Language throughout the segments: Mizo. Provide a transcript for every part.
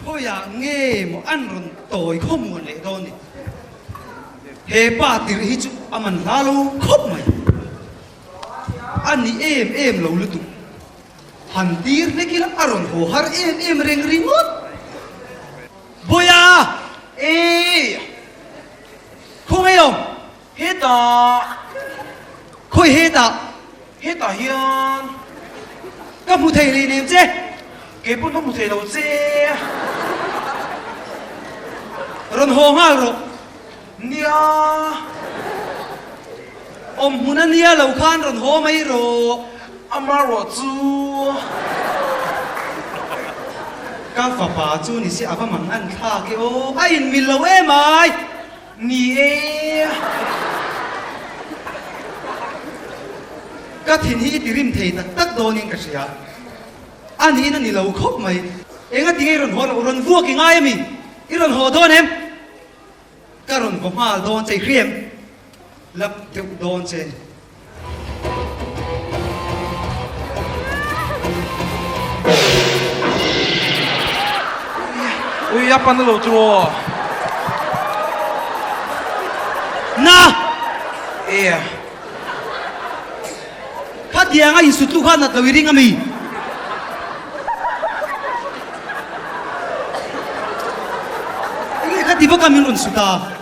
Khawiah nge maw an rawn tawi khawm muan leh dawn ni? He pa tirh hi chu a man hla lo khawp mai. A ni em em lo lutuk. Han tir hlek ila a rawn haw har em em reng ringawt. Bawiha! Eii! Khawngaih awm! Hetah! Khawi hetah? Hetah hian ka hmu thei rih nem che. Kei pawn ka hmu thei lo che. Rawn haw nghal rawh. Nia. Awm hmun a nia lo khan rawn haw mai rawh. Amarawh chu. Ka fapa chu ni se a va mang an thlak e aw. A inmil lo em ai. Ni e. Ka thin hi i ti rim thei tak tak dawnin ka hria. A niin a ni lo khawp mai. Enga tinge i rawn haw loh? Rawn vuak i ngai a mi? I rawn haw dawn em? Ka rawn vaw nghal dawn che i hria em? Lap deuh dawn che a ni. Ui a pan lo chu aw. Na! E. Khatiang a insutlu kha nat lo i ring a mi? Enge khati vak a min rawn sut a?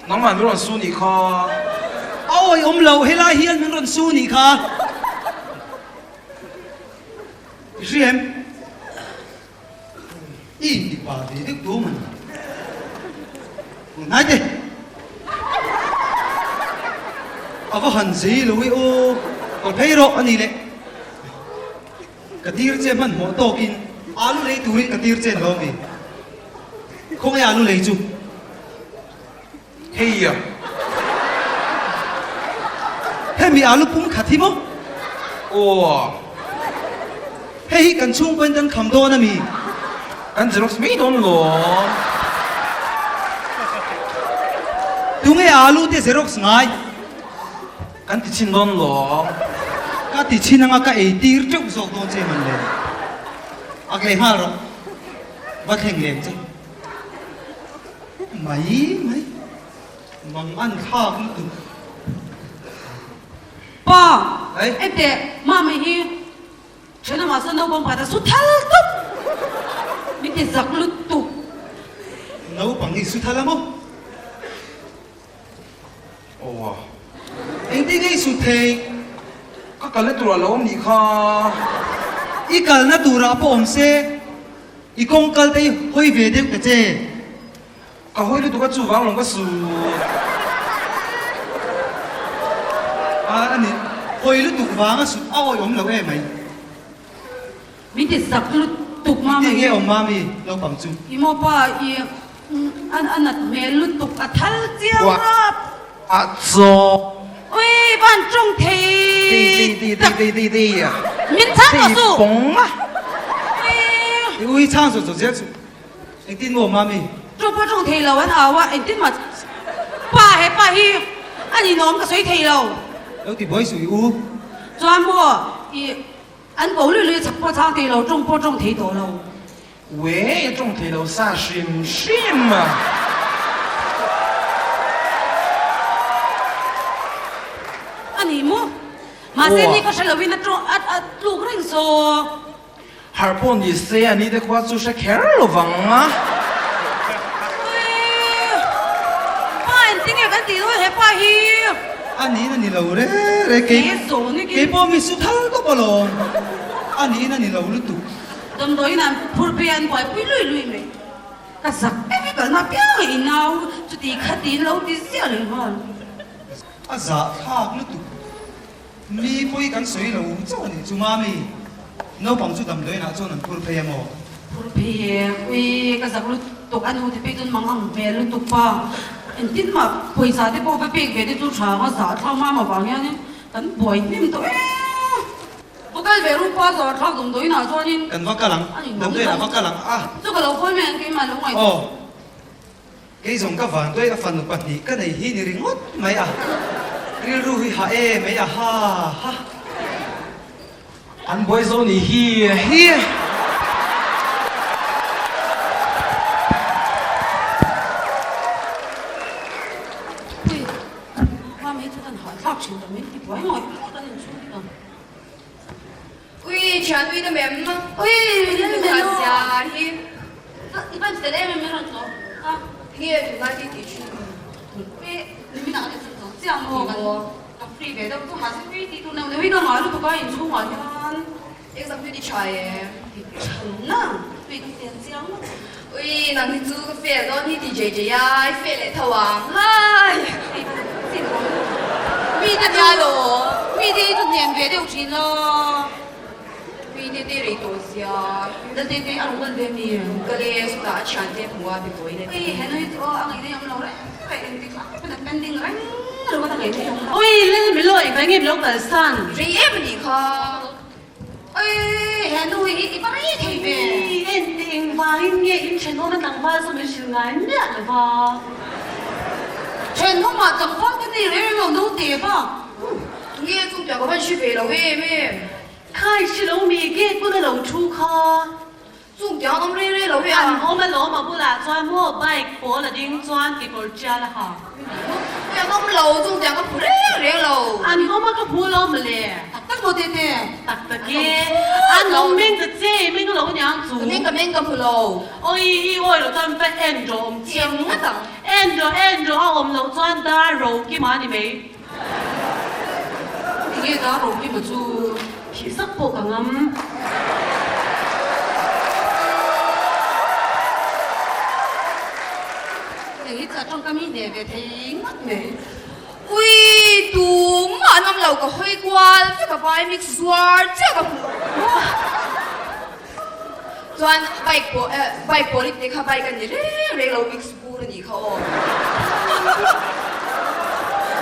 Nangmah min rawn su nih kha. A awi awm lo, helai hian min rawn su nih kha. I hria em? I intipa ve deuh tu man. Hnai te. A va han zei lo i aw. Kal phei rawh a ni le. Ka tir che hmanhmawh tawkin alu lei turin ka tir che ni lo mi? Khawngaih alu lei chu? Hei a. Hemi alu pum khat hi maw? Aw. Hei hi kan chhungkaw in kan kham dawn a mi? Kan xerox mai dawn lo. Tunge alu te xerox ngai? Kan ti chhin dawn lo. Ka ti chhin anga ka ei tir teuh zawk dawn che man le. A hlei nghal rawh. Va thleng lem che. Mai mai. Mang an thlak lutuk. Pa, Enteh, mami hi thenawmah sawn naupang pakhat a su thal tawp. Min ti zak lutuk. Naupang i su thal a maw? Aw. Engtin nge i sut thei? Ka kalna turah lo awm nih kha. I kalna turah pawh awm se, i kawng kal te hi hawi ve deuh ta che. Ka hawi lutuk a chuvang lawng ka sut. A ani, hawi lutuk vanga sut a awih awm lo em mai. Min ti zak lutuk mami. Engtin nge awm mami naupang chu? I maw pa i a nat hmel lutuk a thal chiang rap. A chaw. Ui van tawng thei tak. Min chhang tawh suh. I ui chhang zawt zawt zel chu engtin maw mami? Tawng pawh tawng thei lo an au a engtin mah pa he pa hi a ninawm ka sawi thei lo. Lo ti buai suh i u. Chuan maw i An ko lui lui chak pawh chang thei lo, tawng pawh tawng thei tawh lo. Wee, a tawng thei lo sa hrim hrim. A ni maw? Mahse ni ka hre loin a tawng a a tluk reng saw. Harh pawh ni se a ni te khua chu hre kher lo vang a. Wee, pa engtin nge kan tih dawn he pa hi? A niin a ni lo re re kei kei pawh mi su thal tawp alawm a niin a ni lo lutuk. Damdawiin an phur phei a an buaipui lui lui mai. Ka zak em em kalna piang a i nau chuti khatin lo ti ziah leh nghal. A zah thlak lutuk. Mi pawi kan sawi lo chauh a nih chu mami. Naupang chu damdawiinah chuan an phur phei a maw? Phur phei e, ui ka zak lutuk a nu te phei chuan mang ang hmel lutuk pa. Engtin mah pawisa te pawh va pek ve te chu tha anga zah thlak mam avang hianin kan buai hnem tawh e. Va kal ve ru pa zah thlak damdawiinah chuanin. Kan va kal ang, damdawiinah va kal ang a. Chu ka lo khawi mai ang keimah lo ngaihtuah. Aw. Kei zawng ka vanduai a fanu pahnih ka nei hi ni ringawt mai a, rilru hi ha e mai a ha ha. An buai zo ni hi hi. Ui, hma mai chu kan hahthlak thin ta min ti buai ngawih ngawih kan inchhung ta. Ui, thian ui ta mem. Ui, min en mem zia hi. I van fel em em min rawn tlawh a. Tinge tunlai ti tih thin. Ui, nimin ah ka chhun tawh chiang maw kan ka free ve deuh chu mahse free tih tur neuh neuh hi ka ngah lutuk a inchhungah hian. Exam chu ti tha em? Ti tha na, tui ka fel chiang ngawt. Ui, nang hi chu ka fel dawn hi ti jei jei a, i fel leh tho ang. Hai! Mi te nia lo. Mi te hi chu hnem ve deuh thin lo. Mi te te rei tawh zia. Dal te te a rawn kal ve mi. Kal e, chutah a thian te hmu a be tawi na ti. Ui, he nui chu a ngaih na awm lo reng reng engtik lai pawn a pending reng ringawt a ngaih na awm lo. Ui, Lal Milo, i veng em lo kalsan? Rei em a nih kha. Ui, he nu hi i va rei thei ve. Ui, ente engvangin nge in thenawm a tlangval chu min hrilh ngai miah lo va. Thenawmah tlangval ka nei reng reng lo, naute va. Tunge chung tiang ka van hre ve lo em em. Khai hre lo mi gate bula lo thu kha. Chung tiang awm rei rei lo e a. An awm alawm a bulah chuan maw bike pawl a ding chuan kekawr tial a ha. Ui an awm lo, chung tiang ka phu reng reng lo. An awm a ka phu lo mawle. Tak tak maw tete. Tak tak e. An awm meng ta che i meng lo aniang chu. Ka meng ka meng ka hmu lo. Oi i awi lo chuan va en rawh awm chiang ngawt ang. En rawh en rawh a awm loh chuan dar ro kima ni mai. Tinge dar ro kima chu? Thih sak pawh ka ngam. Eng hi chu a tawngkam hi hneh ve thei ngawt mai. Ui tumah an awm lo ka hawi kual vek a vai mix zuar chiah ka hmu. Chuan bike pawh eh bike pawl i tih kha bike a ni reng reng lo mix bur a nih kha aw.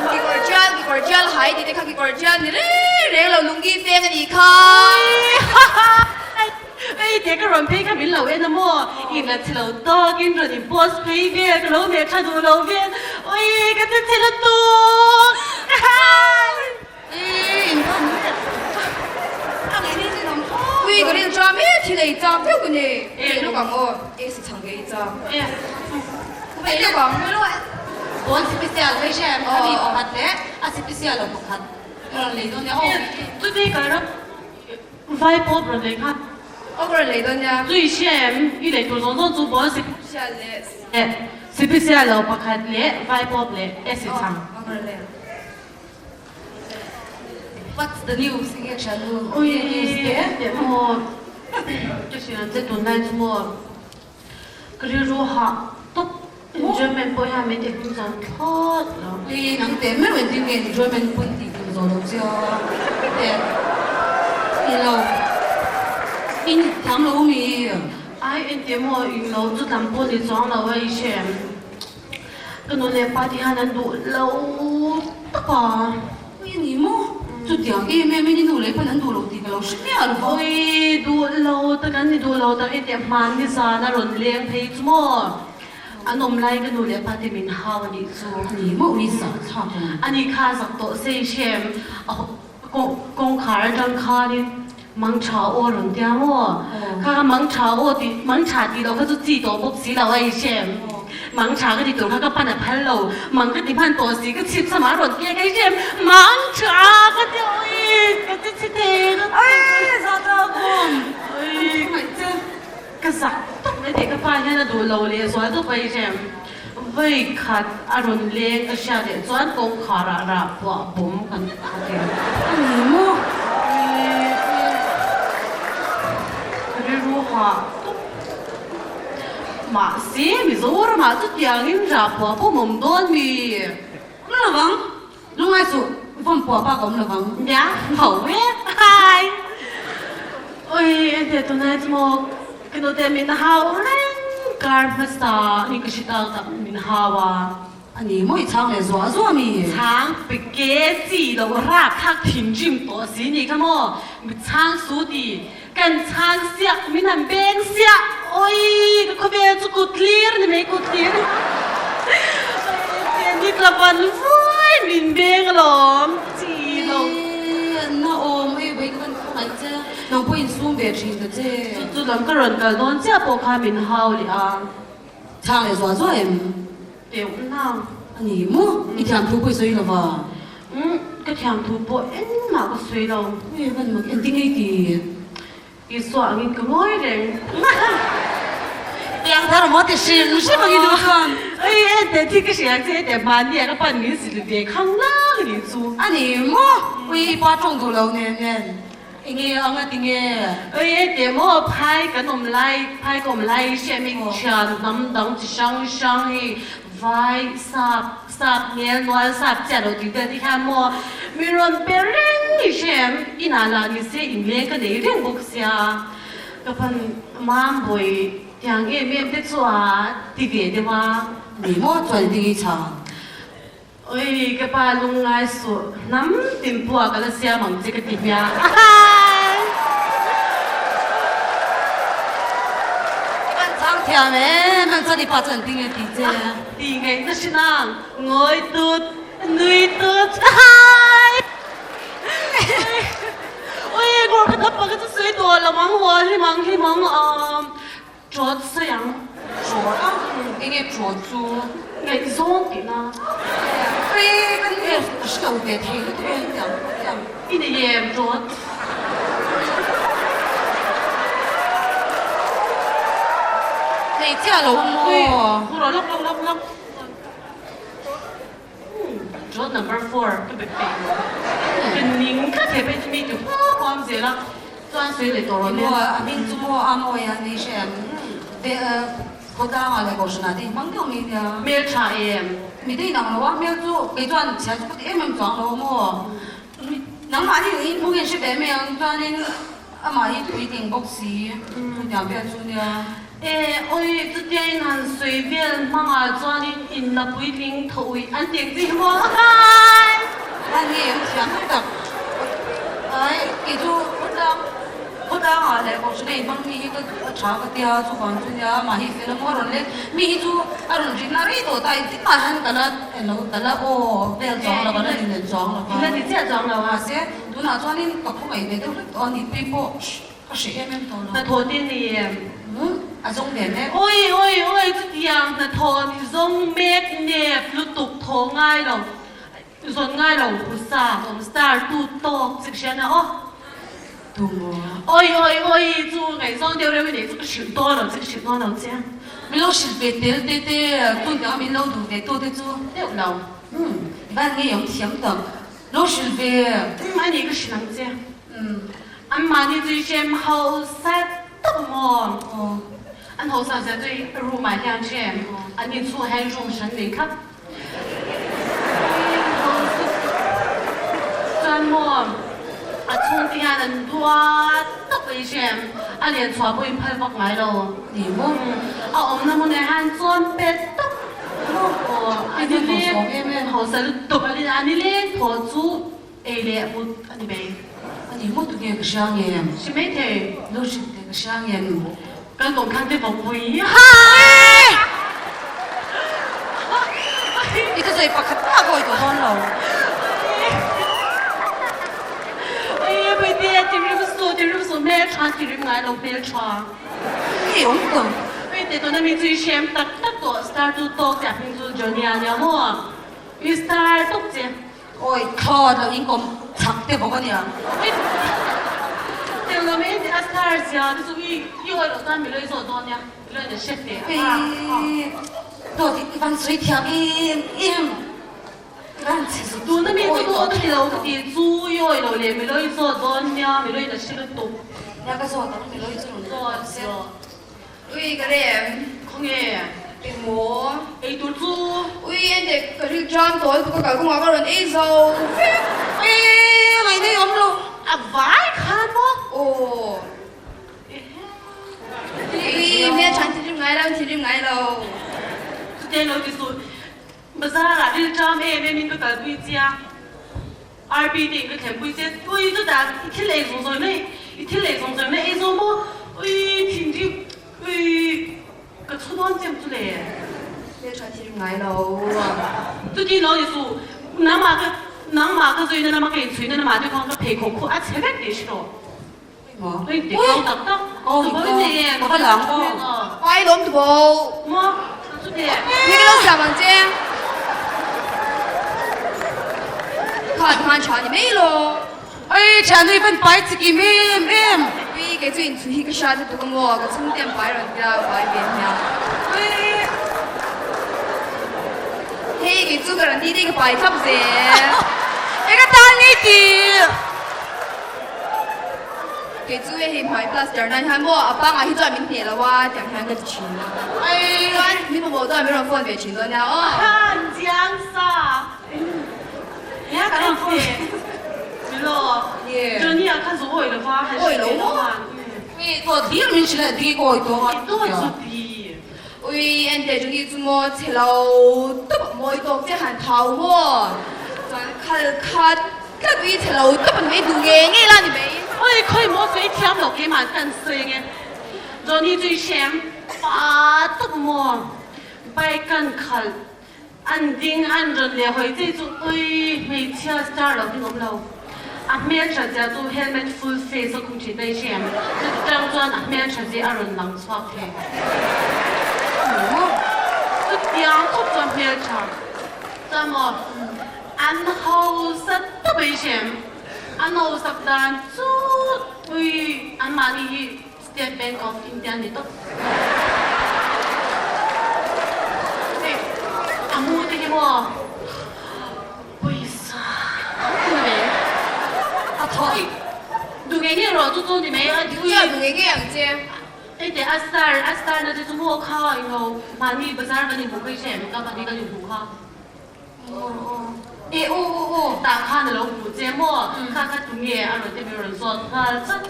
Kekawr tial kekawr tial hai tih te kha kekawr tial ni reng reng lo lungi feng a nih kha. Ei te ka rawn phei kha min lo en a maw? In a chhe lo tawkin rawn in post phei vel ka lo hmeh tha duh lo vel ui ka che chhe lutuk. Ui ka rin cham e thil ei chak deuh ka ni. Ei lawk ang aw, ei si chhang ei chak. Ei lawk ang. Bawn sipisial hei hre em a mi pakhat leh a sipisial lo pakhat ka rawn lei dawn nia aw. Chutei ka ram vai pawp rawn lei kha. Aw ka rawn lei dawn nia. Chu i hria em i lei tur zawng zawng chu bawn sipisial leh. Sipisial lo pakhat leh vai pawp leh e si chhang. Aw ka rawn lei ang. What's the news? Enge thian nu? Ui news te teh maw ka hriat che tunlai chu maw ka rilru hah tawp enjoyment pawh hian min ti hlim zawm thlawt lo. Ui nang teh meuh engtin nge enjoyment pawh in tih hlim zawh loh che a teh ni lo in thiam lo mi? Ai engti maw ing lo chu tam pawh ni chuang lo a i hrem. Ka nu leh pa te hian an duh lo tak a. Ui a ni maw? Chutiang em em in i nu leh pa'n an duh lo tih ka lo hre miah lo va. Ui duh lo tak an ni duh lo tak i teh hman ni zan a rawn leng phei chu maw? An awm lai ka nu leh pa te min hau a nih chu. A ni maw? Ui zak thlak ang. A ni kha zak tawh se i hrem. Kawngkhar atang khanin mang tha aw rawn tia maw? Kha kha mang tha aw tih, mang tha tih loh kha chu chi tawh bawk si lo a i hrem. Mang tha ka ti tur kha ka pan a phal lo, mang ka ti hman tawh si ka chhip samah a rawn kek a i hrem. Mang tha ka ti ui ka ti chhe thei ka ti. Ui zah ta kum. Ui ka zak tawp mai teh ka pa hian a duh lo leh zual tawp a i hrem. Vawi khat a rawn leng ka hriat leh chuan kawngkhar ah rah puah bawm kan a ti. A ni maw? Ka rilru hah tawp. Mahse Mizoram ah chutiangin rah puah bawm awm dawn mi? Awm lo vang. Lungai suh, vawm puah bak a awm lo vang. Nia, ho e, hai. Oi ente tunai chu maw ka nute min hau reng kar hmasa ni ka hre tak tak min hau a. A ni maw i chhang leh zuah zuah mi? Chhang pe ke chi lo rap thlak thinrim tawh si ni kha maw mi chhang su ti kan chhang siah min han beng siah oi ka khawvel chu kut hlir ni mai kut hlir oi ni tla van vui min beng alawm chi lo. Na awm oi vawi ka van khawngaih che nang pawh insum ve thin ta che. Chu chu lam ka rawn kal dawn chiah pawh kha min hau leh a. Chhang leh zuah zuah em? Teuh nang. A ni maw? I thiam thu pawh i sawi lo va. Umm, ka thiam thu pawh engmah ka sawi lo. Ui, van mak engtin nge i ti? Isua angin ka ngawi reng. Piang thar maw ti hrim hrim angin duh chuan. Ui, ente thil ka hria che ente mahni ah ka pan min zilh ve khang lang a nih chu. A ni maw? Ui, i pa tawng duh lo nen nen. Enge ang a ti nge? Ui e te maw phai kan awm lai phai ka awm lai hriat mi thian hnam dang chi hrang hrang hei vai sap sap ngel nual sap chiah lo tih vel te hian maw mi rawn pe reng i hrem inah lah ni se inleng ka nei reng bawk sia ka pan mambawi tiang em em te chu a ti ve deuh a. Ni maw chuan ding i chhang. Oi ka pa lungngai suh hnam tin pawh ka la siam ang che ka ti hmiah. I van chang thiam em em chuan i pa chuan tinge ti che. Ti ngaihna hrin ang ngawi tut nui tut. Oi ngawr ka thap pa ka chu sawi tawh lo ang haw hlim ang hlim ang Ṭawt sawi ang. Ṭawt a? Enge ṭawt chu? Ngaihzawng tihna. Ui, kan nge ka hre lo ve thei lutuk e, hetiang hetiang. I nei em ṭawt? Nei chiah lo maw? Ui, rawh lawk lawk lawk lawk. Ṭawt number four ka bet peih lo. Ka ning tlat he phei chu mi ti huam huam zel a. Chuan sawi leh tawh rawh le. A hming chu maw a mawi a ni hre em? Ve khawtlangah leh kohhranah te hmang deuh mai nia. Hmel tha em? Mi te inang lo a, hmel chu kei chuan chhia chu ka ti em em chuang lo maw? Nangmah hi in hmung in hre ve mai ang chuanin amah hi puitling bawk si chutiang vel chu nia. E awi chutia in han sawi vel hmangah chuanin in la puitling tho uih an ti ang chi hi maw hai. A ni em thiam tak tak ai kei chu khawtlang khawtlangah leh kohhran a inhmang mi hi ka a tha ka tia chuvang chu nia amah hi fel a maw a rawn leng mi hi chu a rawn rin na rei tawh ta engtin mah hian ka la eng lo ka la aw vel chuang lo ka la inel chuang lo va. Ila ti chiah chuang lo a. Mahse tunah chuanin ka khawngaih ve deuh hlek tawh a ni tui pawh. Ka hreh em em tawh lo. Hnathawh te ni em? Umm, a zawng ve mek. Oi oi oi, chutiang hnathawh ni zawng mek nep lutuk thaw ngai lo, zawn ngai lo phusa awm star tu tawk chik hriat na aw. Tu maw? Oi oi oi, chu ngaihzawng deuh reuh i nei chu ka hrilh dawn lo che, ka hrilh dawn lo che. Min lo hrilh ve tel te te, tuntiang min lo duh ve tu te chu. Deuh lo. Umm, van ngei awm thiam tak. Lo hrilh ve. Umm, a ni ka hrilh ang che. Umm, anmahni chu i hrem hausa tak maw? Aw. An hausa zia chu i room ah hian hrem an inchhungah hian room hran nei thlap. Hrem hausa chuan maw a chhungte hian an duat tak i hrem a len chhuah pawh in phal vak ngai lo. Ni maw? A awmna hmunah hian chuan pet tak maw? Aw, a nileng hausa lutuk a nileng thaw chu. Ei leh mut a ni mai. A ni mut nge ka hria ngem? Hri mai thei. Lo hrilh teh ka hria ngem? Kan kawm khan te vawkpui hai! I ka sawi pakhat mah ka awih tawh dawn lo. Ui Puite, ti rim suh, ti rim suh, hmeltha ti rim ngai lo hmeltha. Nge awm tawh? Puite, tuna mi chu i hrem tak tak tawh, star tu tawk chiah hming chu Johnny-a nia maw? I star tawk che. Awi thlawt lo in kawm chak te bawk a nia. Tel lo mai a star zia te chu i i awi loh chuan mi lawih zawh dawn nia mi lawih na hre teh a. Ui dawt i van sawi thiam em em i van chhe zut Tuna mi chu dawt a ni lo ka ti chu i awi lo leh mi lawih zawh dawn nia mi lawih na hre lutuk. Nia ka zawt ang mi lawih chu rawn zawt se. Ui ka rem. Khawnge? Engmaw? Ei tur chu. Ui ente ka rilh ṭam tawh lutuk a kalkawngah ka rawn ei zo vek. Ui ngaihna i awm lo. A vai khan maw? Aw. thinrim ngai lo. Chutiang lo ti suh. Bazar ah rilṭam em em in ka kalpui che a, RP te in ka thlenpui che, ui chutah i thil ei zawng zawih mai, i thil ei zawng zawih mai ei zawng maw, ui thinrim, ui ka chhu dawn chem chu le. Hmelṭha thinrim ngai lo. Chuti lo ti suh, nangmah ka nangmah ka zuina lama ka inchhuina lamah te khan ka pheikhawk khu a chhe vek tih hre rawh. Ui ti tak tak, tubo i nei em? Ka va lang aw. Pai lawm tubo. Maw? Chute. Ni ka lo siam ang che. Kha ti khan tha ni mai lo. Ui thian ui van pai chikim em em. Ui kei chu inchhu hi ka hriat lutuk a maw, ka chhungte an pai rawn tia pai ve hmiang. Ui. Hei kei chu ka rawn ti te ka pai thlap zel. E ka tan ngei ti. Kei chu hei hmai plaster nan hian maw a pangah hi chuan min hneh lo a tiang hian ka ti thin a. Chuan min mamawh chuan min rawn phone ve thin dawn nia aw. Khan chiang sa. Nia ka rawn phone. Hello. Johnny a kha zu awi lo va han Awi lo maw? Ui dawt hlir min hrilh a ti ka awi tawh a. Dawt chu ti. Ui ente Johnny chu maw chhe lo tawp mawi tawk che han thau maw. Chuan khal khat Tlat ui chhe lo tawp a ni mai duh ngei ngei la ni mai. Oi khawi maw chu i thiam lo keimah kan sawi ange Johnny chu i hrem pa tawp maw bike kan khalh an ding an rawn leh hawi che chu oi hmeichhia star lo hi awm lo a hmeltha zia chu helmet full face a khum thin a i hrem chutang chuan a hmeltha zia a rawn lang chhuak thei chutiang khawp chuan hmeltha chuan maw An hausa tawp ei hrem. An hausak dan chu ui anmahni hi State Bank of India ni tawp. Hei a mu te hi maw pawisa ni mai a thaw duh ngei ngei rawh chu chu ni mai a ui. Chuan duh ngei ngei ang che. Hei teh a star a star na te chu maw kha eng lo mahni bazar kan inhmuh kha i hrem ka mahni kan inhmuh kha. E aw aw aw. Tah khan a lo hmu che maw? Kha kha tu nge a rawn ti mi rawn zawt nghal chat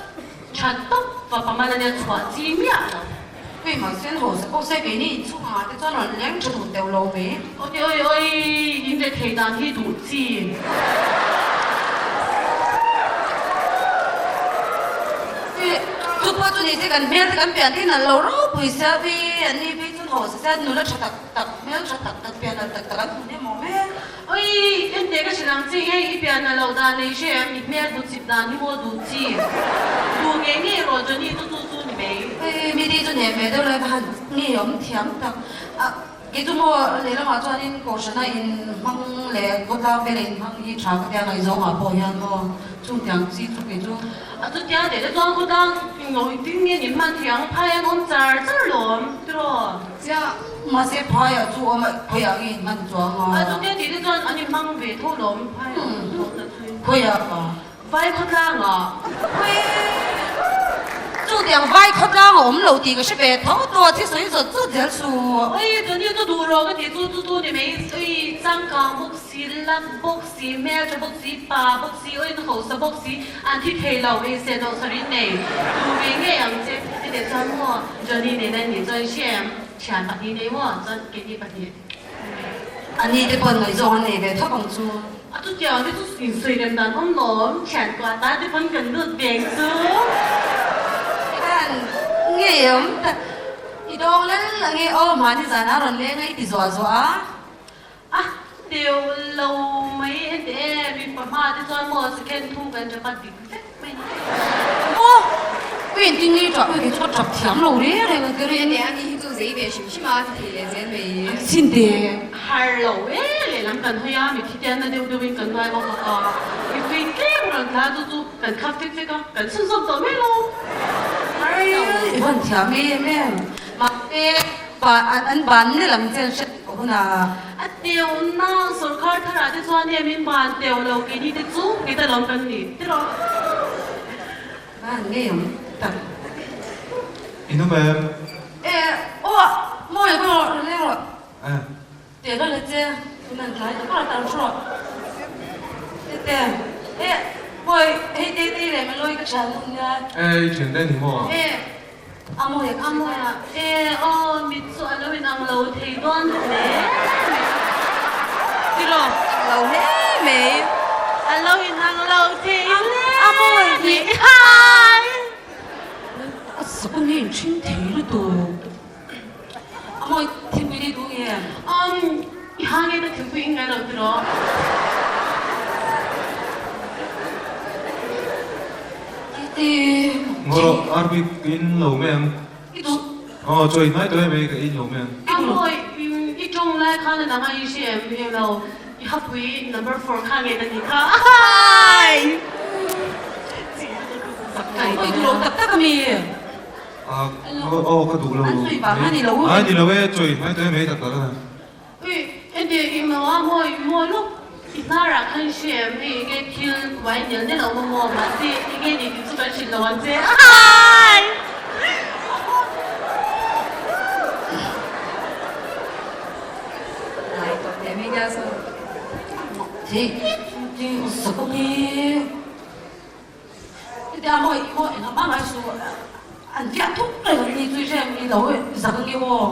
tha tawp va pamal ania chhuah chi miah lo. Hei mahse an hausa pawh se keini inchhungah te chuan rawn leng tha duh teuh lo mai. Oi oi oi in ve thei dan hi duh chi. Chu pawh chu ni se kan hmel te kan pian te in an lo ropui sia vi an ni phei chuan hausa sia nula tha tak Tak hmel tha tak tak pian nalh tak tak an hmu hnem awm e. Oi, ente ka hrilh ang chi hei i pian nalh loh dan ei hre em, i hmel bu chip dan hi maw duh chi. Duh ngei ngei rawh Johnny chu chu chu ni mai. Hei mi te chu nem ve deuh lai va han ngei awm thiam tak. A kei chu maw lehlamah chuanin kohhrana in hmang leh khawtlang vela in hmang hi tha ka tia ngaihzawng ah pawh hian maw chungtiang chi chu kei chu. A chutia teh te chuan khawtlang ngawi ding nge ni hman thiang phai an awm char char lawm tiraw. Chiah, mahse phaiah chu awm a, khawiah nge in hman chuang a? A chutia tih te chuan an inhmang ve tho lawm phaiah an tho na chu. Khawiah pa? Vai khawtlang ah. Ui, chutiang vai khawtlang a awm lo tih ka hre ve tho tawh a, thi sawi zawt zawt zel suh. Ui, chuni chu duh rawh ka tih chu chu chu ni mai, ui, changkang bawk si, lak bawk si, hmeltha bawk si, pa bawk si, ui, hausa bawk si, an thi thei lo, ei se dawh sarin nei, duh ve ngei ang che, heti chuan maw? Johnny nen an nih chuan hrem thian pahnih nei maw chuan keini pahnih. A ni te pawh ngaihzawng an nei ve thawk ang chu. A chutiang te chu insawi rem dan awm lawm, thian kuah ta te pawn kan lut ve ang chu. Khan ngei awm tak i dawng lal ang e aw mahni zanah rawn leng a i ti zuah zuah a. A teuh lo mai heti e, mipa hma te chuan maw second thum kan tap a dik vek mai ni. Maw? Ka inti ngei tah ui kei chu ka tap thiam lo reng reng a keri. Enge ani hi chu zei ve hrim hrim a ti thei leh zel mai. Chin te. Har lo e, lehlam kan hawi a, mithi te an na deuh deuh in kan ngai bawk bawk a, mipui tlem rawn tla chu chu kan khap fek fek a, kan chhunzawm tawh mai lo. Har lo. I vawn thiam em em. Mahse Ba an ban ni lam chen hre tawh hunah. A teu nang sorkar tharah te chuan em in ban teu lo keini te chu kei ta lawm kan ni tiraw. Ban ngei awm tak. In awm em? E aw mawi ka rawh leng rawh. E. Teh la le che tunan tlai tak a tan hrawh. Tete e mawi hei te te leh Maloi ka thian hun nia. E i thian te ni maw? E. Amawia ka sawi Amawia, E aw, mit chu a lo inang lo thei dawn hle mai. Tiraw? Ang lo hle mai. A lo inang lo thei hle mai. A sakawm hi in ṭhing thei lutuk. Amawi thingpui nei duh nge? Um, i ha nge ka thingpui in ngai lo tiraw? Tete. Ngaw Army ka in lo mai ang. I duh. Aw chaw in ngai tawh em ei ka in lo mai ang. Amawi i tawng lai khan a nang a i hre em em lo i hapui number 4 kha nge na ni kha. Hai! Amawi duh lo tak tak ami? Aw ka duh lo. An sawi vang a ni lo. Ai ni lo e, chawi hmai tawh em ei tak tak a. Ui, enge i maw a mawi mawi lawk i hnar ah khan hre em hei enge thil uai nel nel a awm a maw mahse enge ni tih chu kan hrilh lo ang che. Hai! Ai tawh teh mai nia saw. Thei thei sakawm hi. Chutia mawi mawi eng a hmangaih suh an fiah thuk reng ang ni chu i hre ang ni lo zak ang i aw.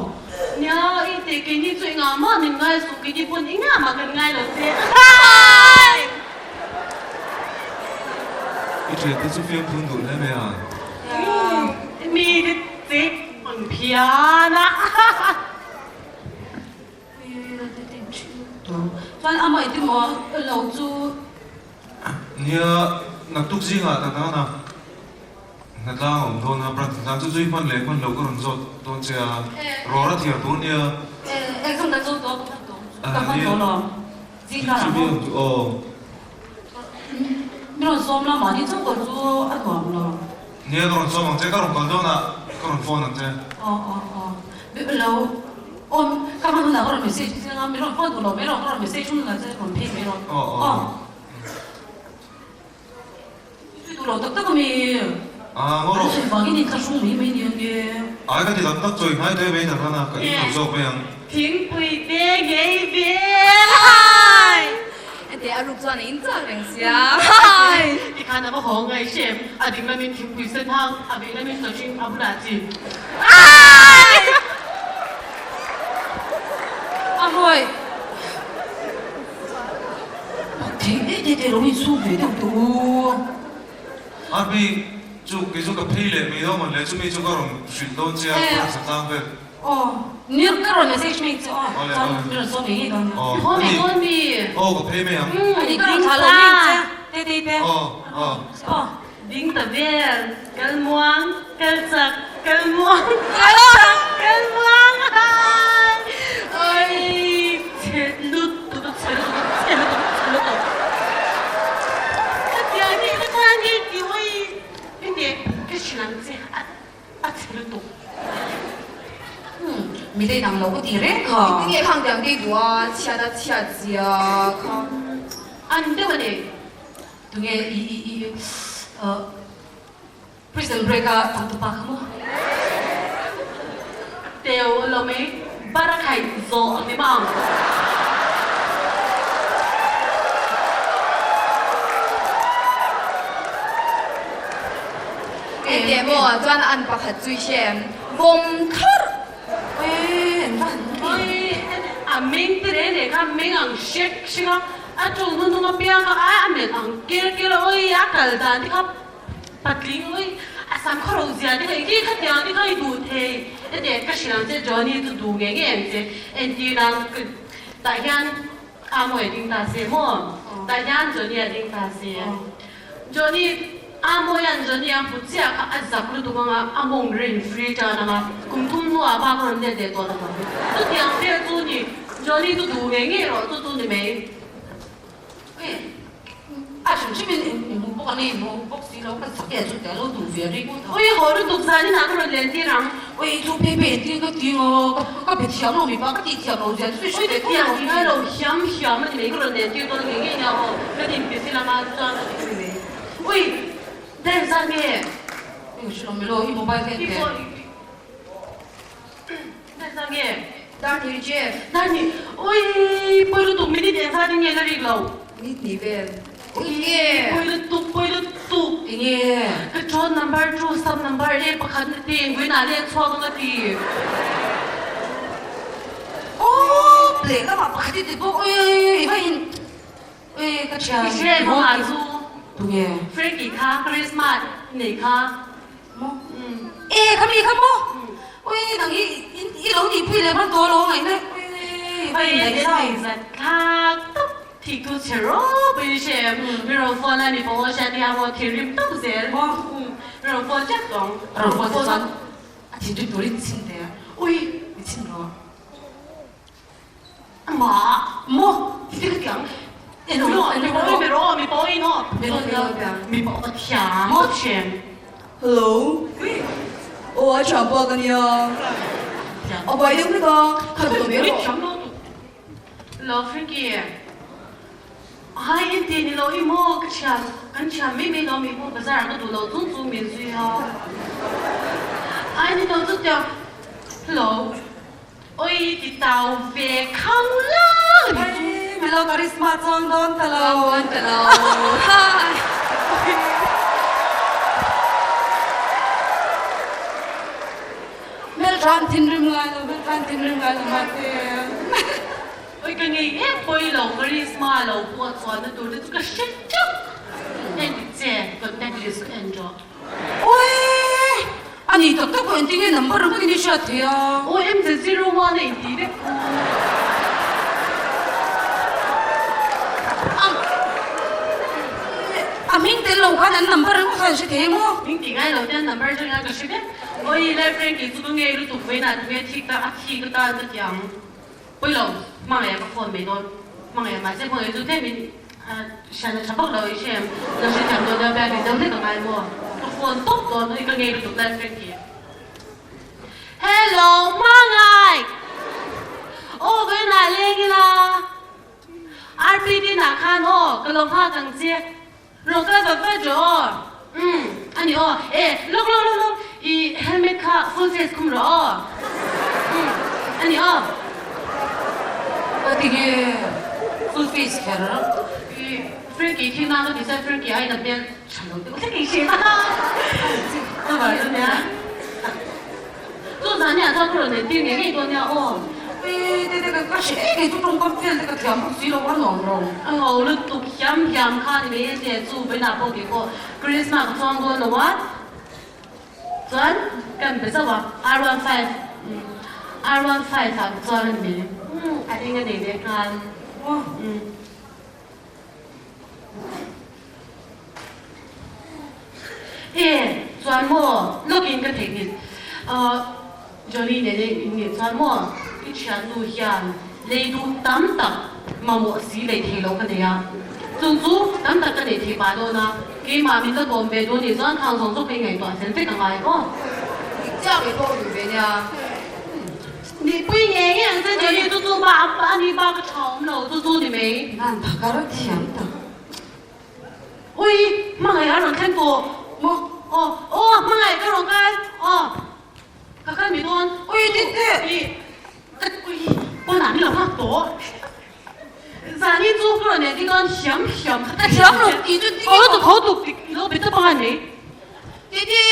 Nia i teh keini chu engah mah min ngai suh keini pawn engah mah kan ngai lo che. I thian te chu fiamthun duh hle mai a. Mi te chek pawn phian a. Chuan amah i ti maw lo chu. Nia, naktuk zingah ta tan a, hnatlang a awm dawn a, branch hnatlang chu zui hman leh hman loh ka rawn zawt dawn che a, rawr a thiar tur nia. Exam kan zawt tawh ka hman tawh, ka hman tawh lo, zingkar ah maw? Aw. Mi rawn sawm la, mahni chauh kal chu a nuam lo. Nia, ka rawn sawm ang che, ka rawn kal dawn ah ka rawn phone ang che. Aw aw aw, lo awm, ka hman hunah ka rawn message chiang a, mi rawn phone duh lo mai rawh, ka rawn message hun hunah che rawn phei mai rawh. Aw aw. I duh lo tak tak ami? Ah, ngaw rawh. An sawi vangin in thlahrung mai mai nia nge. Ai ka ti tak tak chawi hnai tawh mai tak hlan a, ka in lo zawk mai ang. Thingpui te ngei ve hai. Ente a ruk chuan a in chak reng sia hai. Tikhan a va haw ngai hrem, a ding lamin thingpui sen hang, a vei lamin sawhring a bulah chi. A hawi. Thei te te te lo insum ve deuh tawh u. Army chu kei chu ka phei leh mai dawn mawn le, chumi chu ka rawn hrilh dawn che a, ka rawn sa tlang vel. Aw, nir ka rawn message mai che aw, chuan mi rawn sawm ngei ngei dawn nia. Aw, Haw mai dawn mi? Aw, ka phei mai ang. Ani ka rawn thlah lo mai che, te te te. Aw, aw. Aw. Ding ta vel, kal muang, kal chak, kal muang, kal chak, kal muang ai oi chhe lutuk a chhe lutuk a chhe lutuk a chhe lutuk Khatiang hi ka tan hi ti oi enge ka hrilh ang che a a chhe lutuk. Umm mi te inang lo ka ti reng kha. Engtinge khang tiang te i duh a chhiat a chhiat zia kha. An deuh a ni. Tunge i i i uh prison break a changtupa kha maw? Teu lo mai barakhaih zawh ang ni mang. Engteh maw chuan an pakhat chu i hre em? Vawm tharh! Oi an va han Oi a meng te reng reng kha meng ang hrek hrek a. A ṭawng hnunhnung apiang a a melh ang kel kel a, awi a kal dan te kha patling awi a sam khaw ro zia te kha engtin khatiang te kha i duh thei ete ka hrilh ang che Johnny chu duh ngei ngei ang che entir nan tah hian a mawi a ding ta se maw tah hian Johnny a ding ta se Johnny a mawian Johnny a hmu chiah kha a zak lutuk anga a mawng rin free tan anga kum thum hnuah bak a rawn let leh tawh lo ang chutiang vel chu ni Johnny chu duh ngei ngei rawh chu chu ni mai. Ui a hrim hrim in in hmu bawk a ni hmu bawk si lo ka chak e chu tia lo duh ve ri ngawt a. Ui haw lutuk zan inah ka rawn len tir ang. Ui chu phei phei entir ka ti ngaw ka ka be thiam lo mipa ka tih thiam lo zia chu hre ve tho lo. Ui ngai lo hiam hiam a ti mai ka rawn len tir dawn ngei ngei nia aw ka din pi si lama chuan a ti mai. Ui dance zan nge? Ui hre lo mai lo i mobile kha en teh. Dance zan nge? Darni Jeff. Darni ui pawi lutuk minute eng zat in nge la rik lo. Minute hnih vel. Ui nge? Pawi lutuk pawi lutuk. Enge? Ka chawn number chu sub number e pakhat na ti engvin ah leng chhuak ang a ti. Aww lehlamah pakhat i ti bawk ui i va in ui ka thian. I hre em amah chu? Tunge? Frankie kha charisma nei kha. Maw? E kha mi kha maw? Ui nang hi i lo nihpui leh hman tawh lo ngaihna ui i va in daih zai. Thlak tawp Thik thu chhe rawp in hre em? Mi rawn phone a ni pawh aw hria tia maw thinrim tawp zel. Mi rawn phone tep tawng. Rawn phone te chuan a thinrim turin chhin teh a. Ui i chhin rawh. Amah maw ti te ka ti ang. En rawh mi pawh mi rawh mi pawh in aw. Mi pawh mi pawh ka thiam tawp hre em? Hello. Aw a thiam pawh ka nia. A buai deuh hlek a, kha duh mai rawh. Lo Frankie, hai inti ni lo i maw ka thian, kan thian mai mai lo mi pawh bazar ah ka duh lo chung chung min zui a. Ai ni lo chu tiang, hello, oi ti tau ve khang lang ni chu. Ai mi lo charisma chuang dawn ta lo. Dawn ta lo, hai. Hmeltha an thinrim ngai lo, hmeltha an thinrim ngai lo mahse. Oi ka ngei em pawi lo, charisma lo pawh chuanna tur te chu ka hre teuh. En che, contact list ka en rawh. Oi! A ni tak tak pawh engtin nge number ringawt in i hriat thei a? Aw MZ01 a inti vek u. A hming tel lo khan an number ringawt khan an hre thei emaw? Hming tih ngai lo te an number atangin ka hre vek. Oi lai Frankie chu ka ngei lutuk vawiinah tunge thik ta a thi ka tan ka ti ang. Pawi lo, hmangaih ka phone mai dawn. Hmangaih mahse hmangaih chu tlemin hriatna tha vak lo i hre em? Lo hrethiam dawn nia biak in deuh hlek a ngai maw? Ka phone tawp dawn oi ka ngei lutuk lai Frankie. Hello hmangaih! Aw vawiinah leng ila RPD nah khan aw ka lo nghak ang che. Rawn kal vat vat rawh aw. Umm, a ni aw. E, lawk lawk lawk lawk, i helmet kha full face khum rawh aw. Umm, a ni aw. Ka ti nge full face kher? I Frankie khi nang ka ti chuan Frankie aiin a hmel tha lo deuh hlek i hria. Ka var chu nia. Chu zan hian chuan ka rawn entir ngei ngei dawn nia aw. Ui te te ka hre em em chu tawngkam vel te ka thiam bawk si lo a nuam lo. A ngo lutuk hiam hiam kha ni mai e te chu vawiinah pawh kei pawh Christmas ka chuang dawn lo a chuan kan be zauh a R15 R15 ah ka chuang a ni mai a eng a nei leh nghal. E, chuan maw, lawkin ka theihnghilh. Ahh, Johnny nene in nih chuan maw, i thiannu hian lei duh tam tak mamawh si lei thei lo ka nei a. Chung chu tam tak ka nei thei pah dawn a, keimah min la kawm ve duh nih chuan khang zawng zawk ka ingaihtuah fel vek a ngai aw. Dik chiah kei pawh duh ve nia. Nihpui ngei ngei ang che Jenny chu chu ba a ni ba ka tha awm lo chu chu ni mai. Nan phakar thiam tak. Ui hmangaih a rawn thleng tawh maw aw aw hmangaih ka rawn kal aw ka kal mai dawn. Ui tin teh. I ka ui pawnah min lo nghak tawh. Zani chu ka rawn entir dawn hiam hiam kha Ka thiam lo tih chu Ho tuk ho tuk tih i lo be tawp ang a ni. Titi!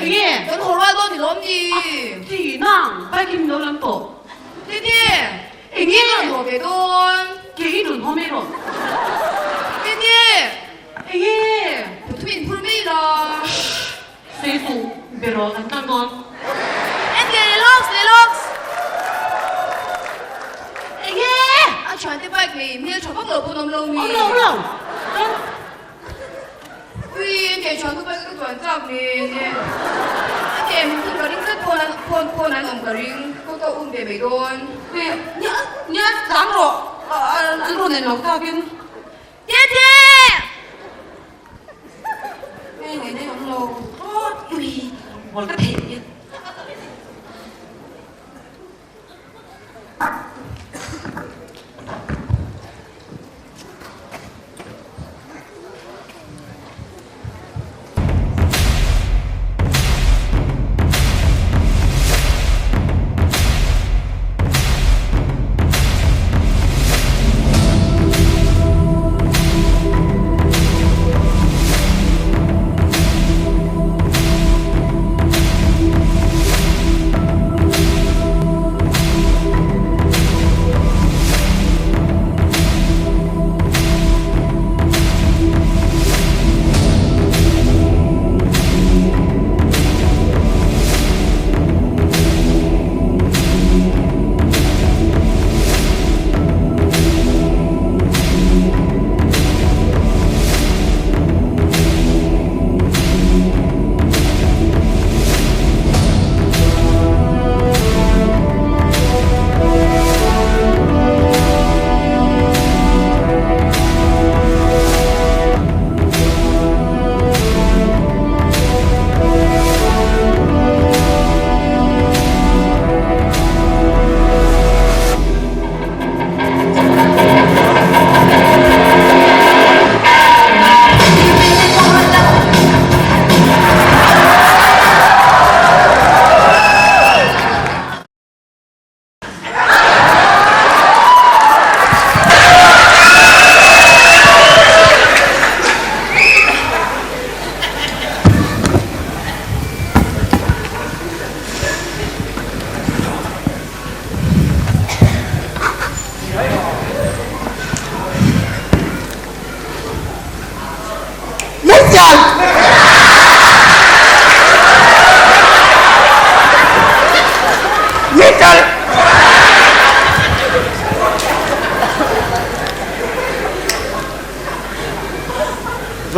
Tinge? Kan haw rual dawn ni lawm ni? A ti nang, bike in lo lam tawh. Titi! Enge? Enge ka rawn haw ve dawn? Ke i rawn haw mai rawh. Titi! Enge? Thu in phur mai la. Shh! Sei suh, be rawh kan tlang dawn. Enge relax relax. Enge? A thiante bike nei hmel tha vak lo pawn awm lo mi? Awm lo awm lo. Ui enge thiannu bike ka chuan chak nen e. Enge min thil ka ring tlat pawn an pawn pawn an awm ka ring ka ka um ve mai dawn. Ui nia nia tlan rawh an rawn en lo takin. Tete! Hei ngaih nei awm lo tawt ui bawl ka theih nia.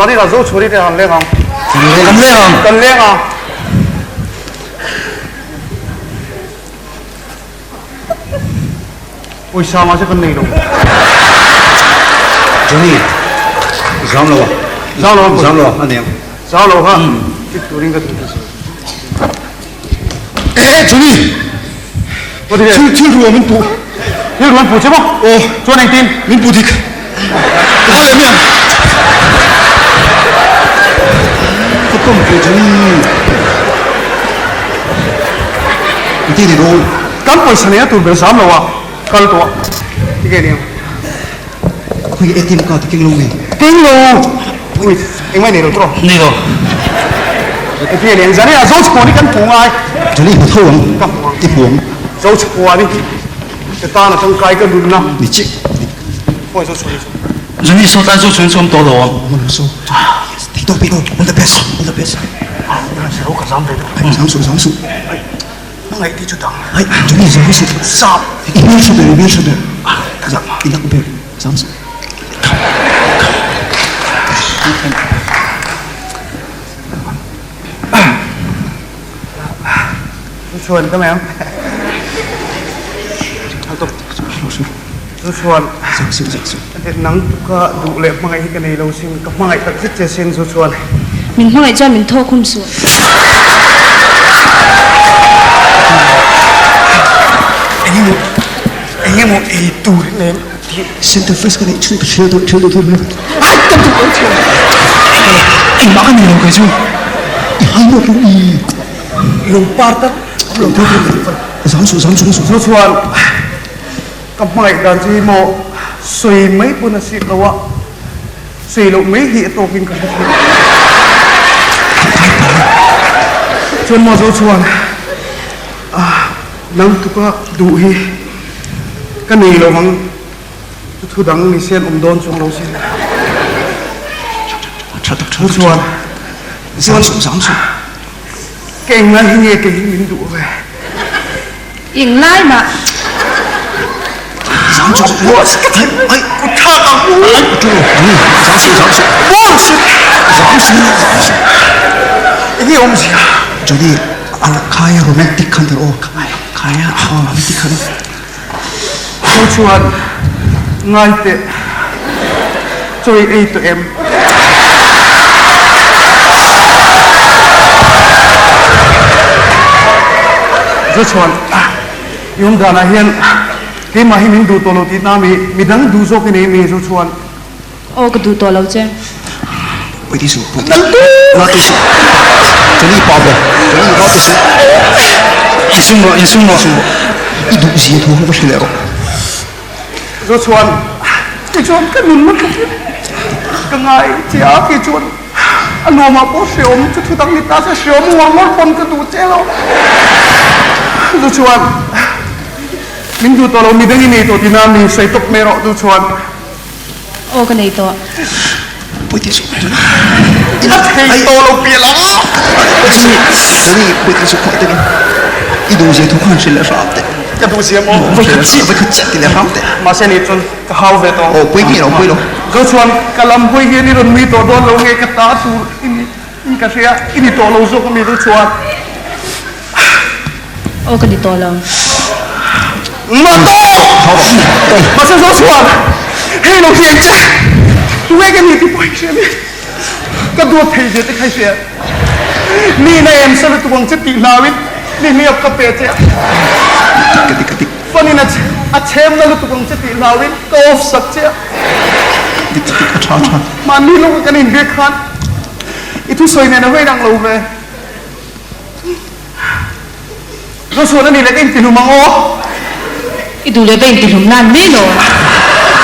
Zanin ah Zochhuri te han leng ang. Kan leng ang. Kan leng ang. Pawisa mahse kan nei lo. Johnny, zam lo a. Zam lo a. Zam lo a, a nei ang. Zam lo kha ti turin ka duh si. Eh eh Johnny! Thil thil ruah min puh. Thil ruah an puh che maw? Aw. Chuan engtin? Min puh dik. Ka kal leh mai ang. Ka pawm ve Johnny. I ti ni dawn. Kan pawisa neia tur ber zam lo a kal tawh a ti nge niang. Khawi ATM card i keng lo nge? Keng lo! Ui, engmah i nei lo tawh. Nei lo. I ti nge niang, Zania Zochhuan hi kan hmu ngai. Johnny hmu tho ang. Ka hmu ang. I hmu ang. Zochhuan hi ka tan a tangkai ka nunna. Ni chiah. Khawi Zochhuan hi chu. Johnny sawtlai Zochhuan chu a awm tawh lo ang. Awm lo so. Thei tawk bik aw. All the best, all the best. Ka zam ve tawh. Zam suh, zam suh. Hmangaih tih chu dang. Ai, Johnny zam suh. Zam. I hmel hre ber, i hmel hre ber. Zam, i lak ber. Zam suh. Chu chuan ka meng. Chu chuan. Zam suh, zam suh. Nang tuka duh leh hmangaih hi ka nei lo sin, ka hmangaih tak zet che sin chu chuan. Min hmangaih chuan min thawk hum suh. Engemaw, engemaw ei tur hi nen tih. Center fresh ka neih chhun ka hria tawh, thil duh thil mai. Ai tam tuk lo thiam. Engmah ka nei lo kei chu. I hai luat lo i. Lungpar tak. Lo thil thil. Zam suh, zam suh, zam suh. Chu chuan. Ka hmangaih dan chu hi maw sawi mai pawn a sik lo a, sawi loh mai hi a tawkin ka hre thei. Chuan maw zo chuan nang tuka duh hi ka nei lo ang, chu thu dang ni se an awm dawn chuang lo sin. Chu chuan chuan ka englai hi nge kei hi min duh ve. Englai mah. Zam chu Boss ka thin ai ku thlak ang u. Ai tu ni zam su zam su. Boss zam su zam su. Enge awm zia. Johnny ala khaia romantic khan tir aw khaia romantic khan. Chu chuan ngai teh chawi ei tawh em? Chu chuan i awm danah hian keimah hi min duh tawh lo tih na mi midang duh zawk i nei mi chu chuan. Aw ka duh tawh lo che. Pui ti suh, pui ti suh. Nga ti suh. Johnny pa ber. Johnny nga ti suh. Insum rawh, insum rawh. I duh zia thu kha va hrilh rawh. Zo chuan, kei chuan ka nun na tlukin ka ngai che a, kei chuan a nuamah pawh hreawm chu thu dang ni ta se hreawm ngawr ngawr pawn ka duh che lo. Zo chuan, min duh tawh lo, midang i nei tawh tina mi sawi tawp mai rawh. Zo chuan. Aw ka nei tawh. Pawiti suh. A thei tawh lo piah lam. Johnny, Johnny, pawiti suh khawi takin. I duh zia thu khan hrilh leh hram teh. Ka duh zia maw? Vai khat chiah, vai khat chiah ti leh hram teh. Mahse ni chuan ka hau ve tawh. Aw, pawi nge lo, pawi lo. Zo chuan ka lam hawi hian i rawn nui tawh dawn lo nge ka ta tur i ni in ka hria, i ni tawh lo zawk a mi chu chuan. Aw ka ni tawh lo. Mato! Mahse zo chuan hei lo hian che tunge ka ni tih pawh i hria mi? Ka duat thei ve te kha i hria. Mi na em sa lutuk ang che tih hlauin mi hliap ka pe che a. Ka ti ka ti. Fan in a chhem na lutuk ang che tih hlauin ka off sak che a. Dik dik a tha a tha. Mahni lawng kan inbiak khan i thusawi nen a va inang lo ve. Zosuan a ni leh ka intihlum ang aw. I duh leh va intihlum nan mai lo.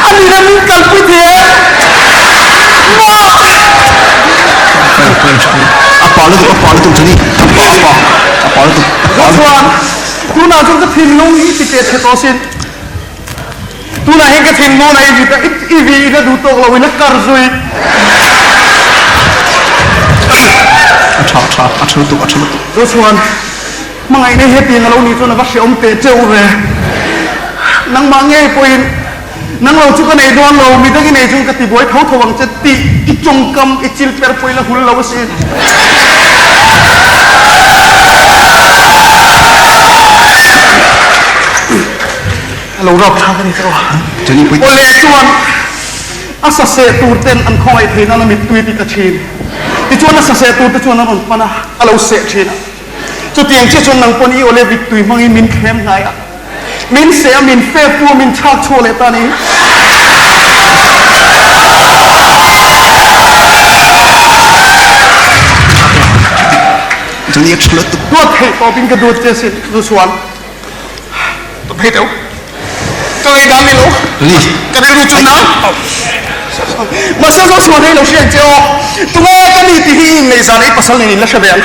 A ni leh min kalpui thei e. Mah! A pa lutuk, a pa lutuk Johnny. A pa, a pa. A pa lutuk, a pa lutuk. Zosuan, tunah chuan ka thinlung hi i ti teh chhe tawh sin. Tunah hian ka thinlung ah i vit a, i vi ina duh tawk lo in a kar zui. A tha, a tha, a tha lutuk, a tha lutuk. Chu chuan hmangaihna hetiang a lo nih chuan a va hreawm teh teuh ve. Nangmah ngei pawhin. Nang lo chu ka nei dawn lo, midang i nei chuan ka tibuai tho tho ang che tih i tawngkam i chil per pawh i la hul lo asin. A lo rap thlak a ni tawh a. Awle chuan a saseh tur ten an khawngaih theih nan a mittui ti ta thin. Tichuan a saseh tur te chuan a rawn pan a, a lo seh thin a. Chutiang chiah chuan nang pawn i awle mittui hmangin min thlem hnai a. Min seh a, min fe pu a, min chhak chhuah leh ta a ni. Duat theih tawpin ka duat che asin, Zusuan. Phei teuh. Ka ngaihdan ni lo. Ka rilru chu na. Mahse zo chhuan hei lo hriat che aw. Tunge ka ni tih hi i inneih zan i pasal nen in la hre ve ang.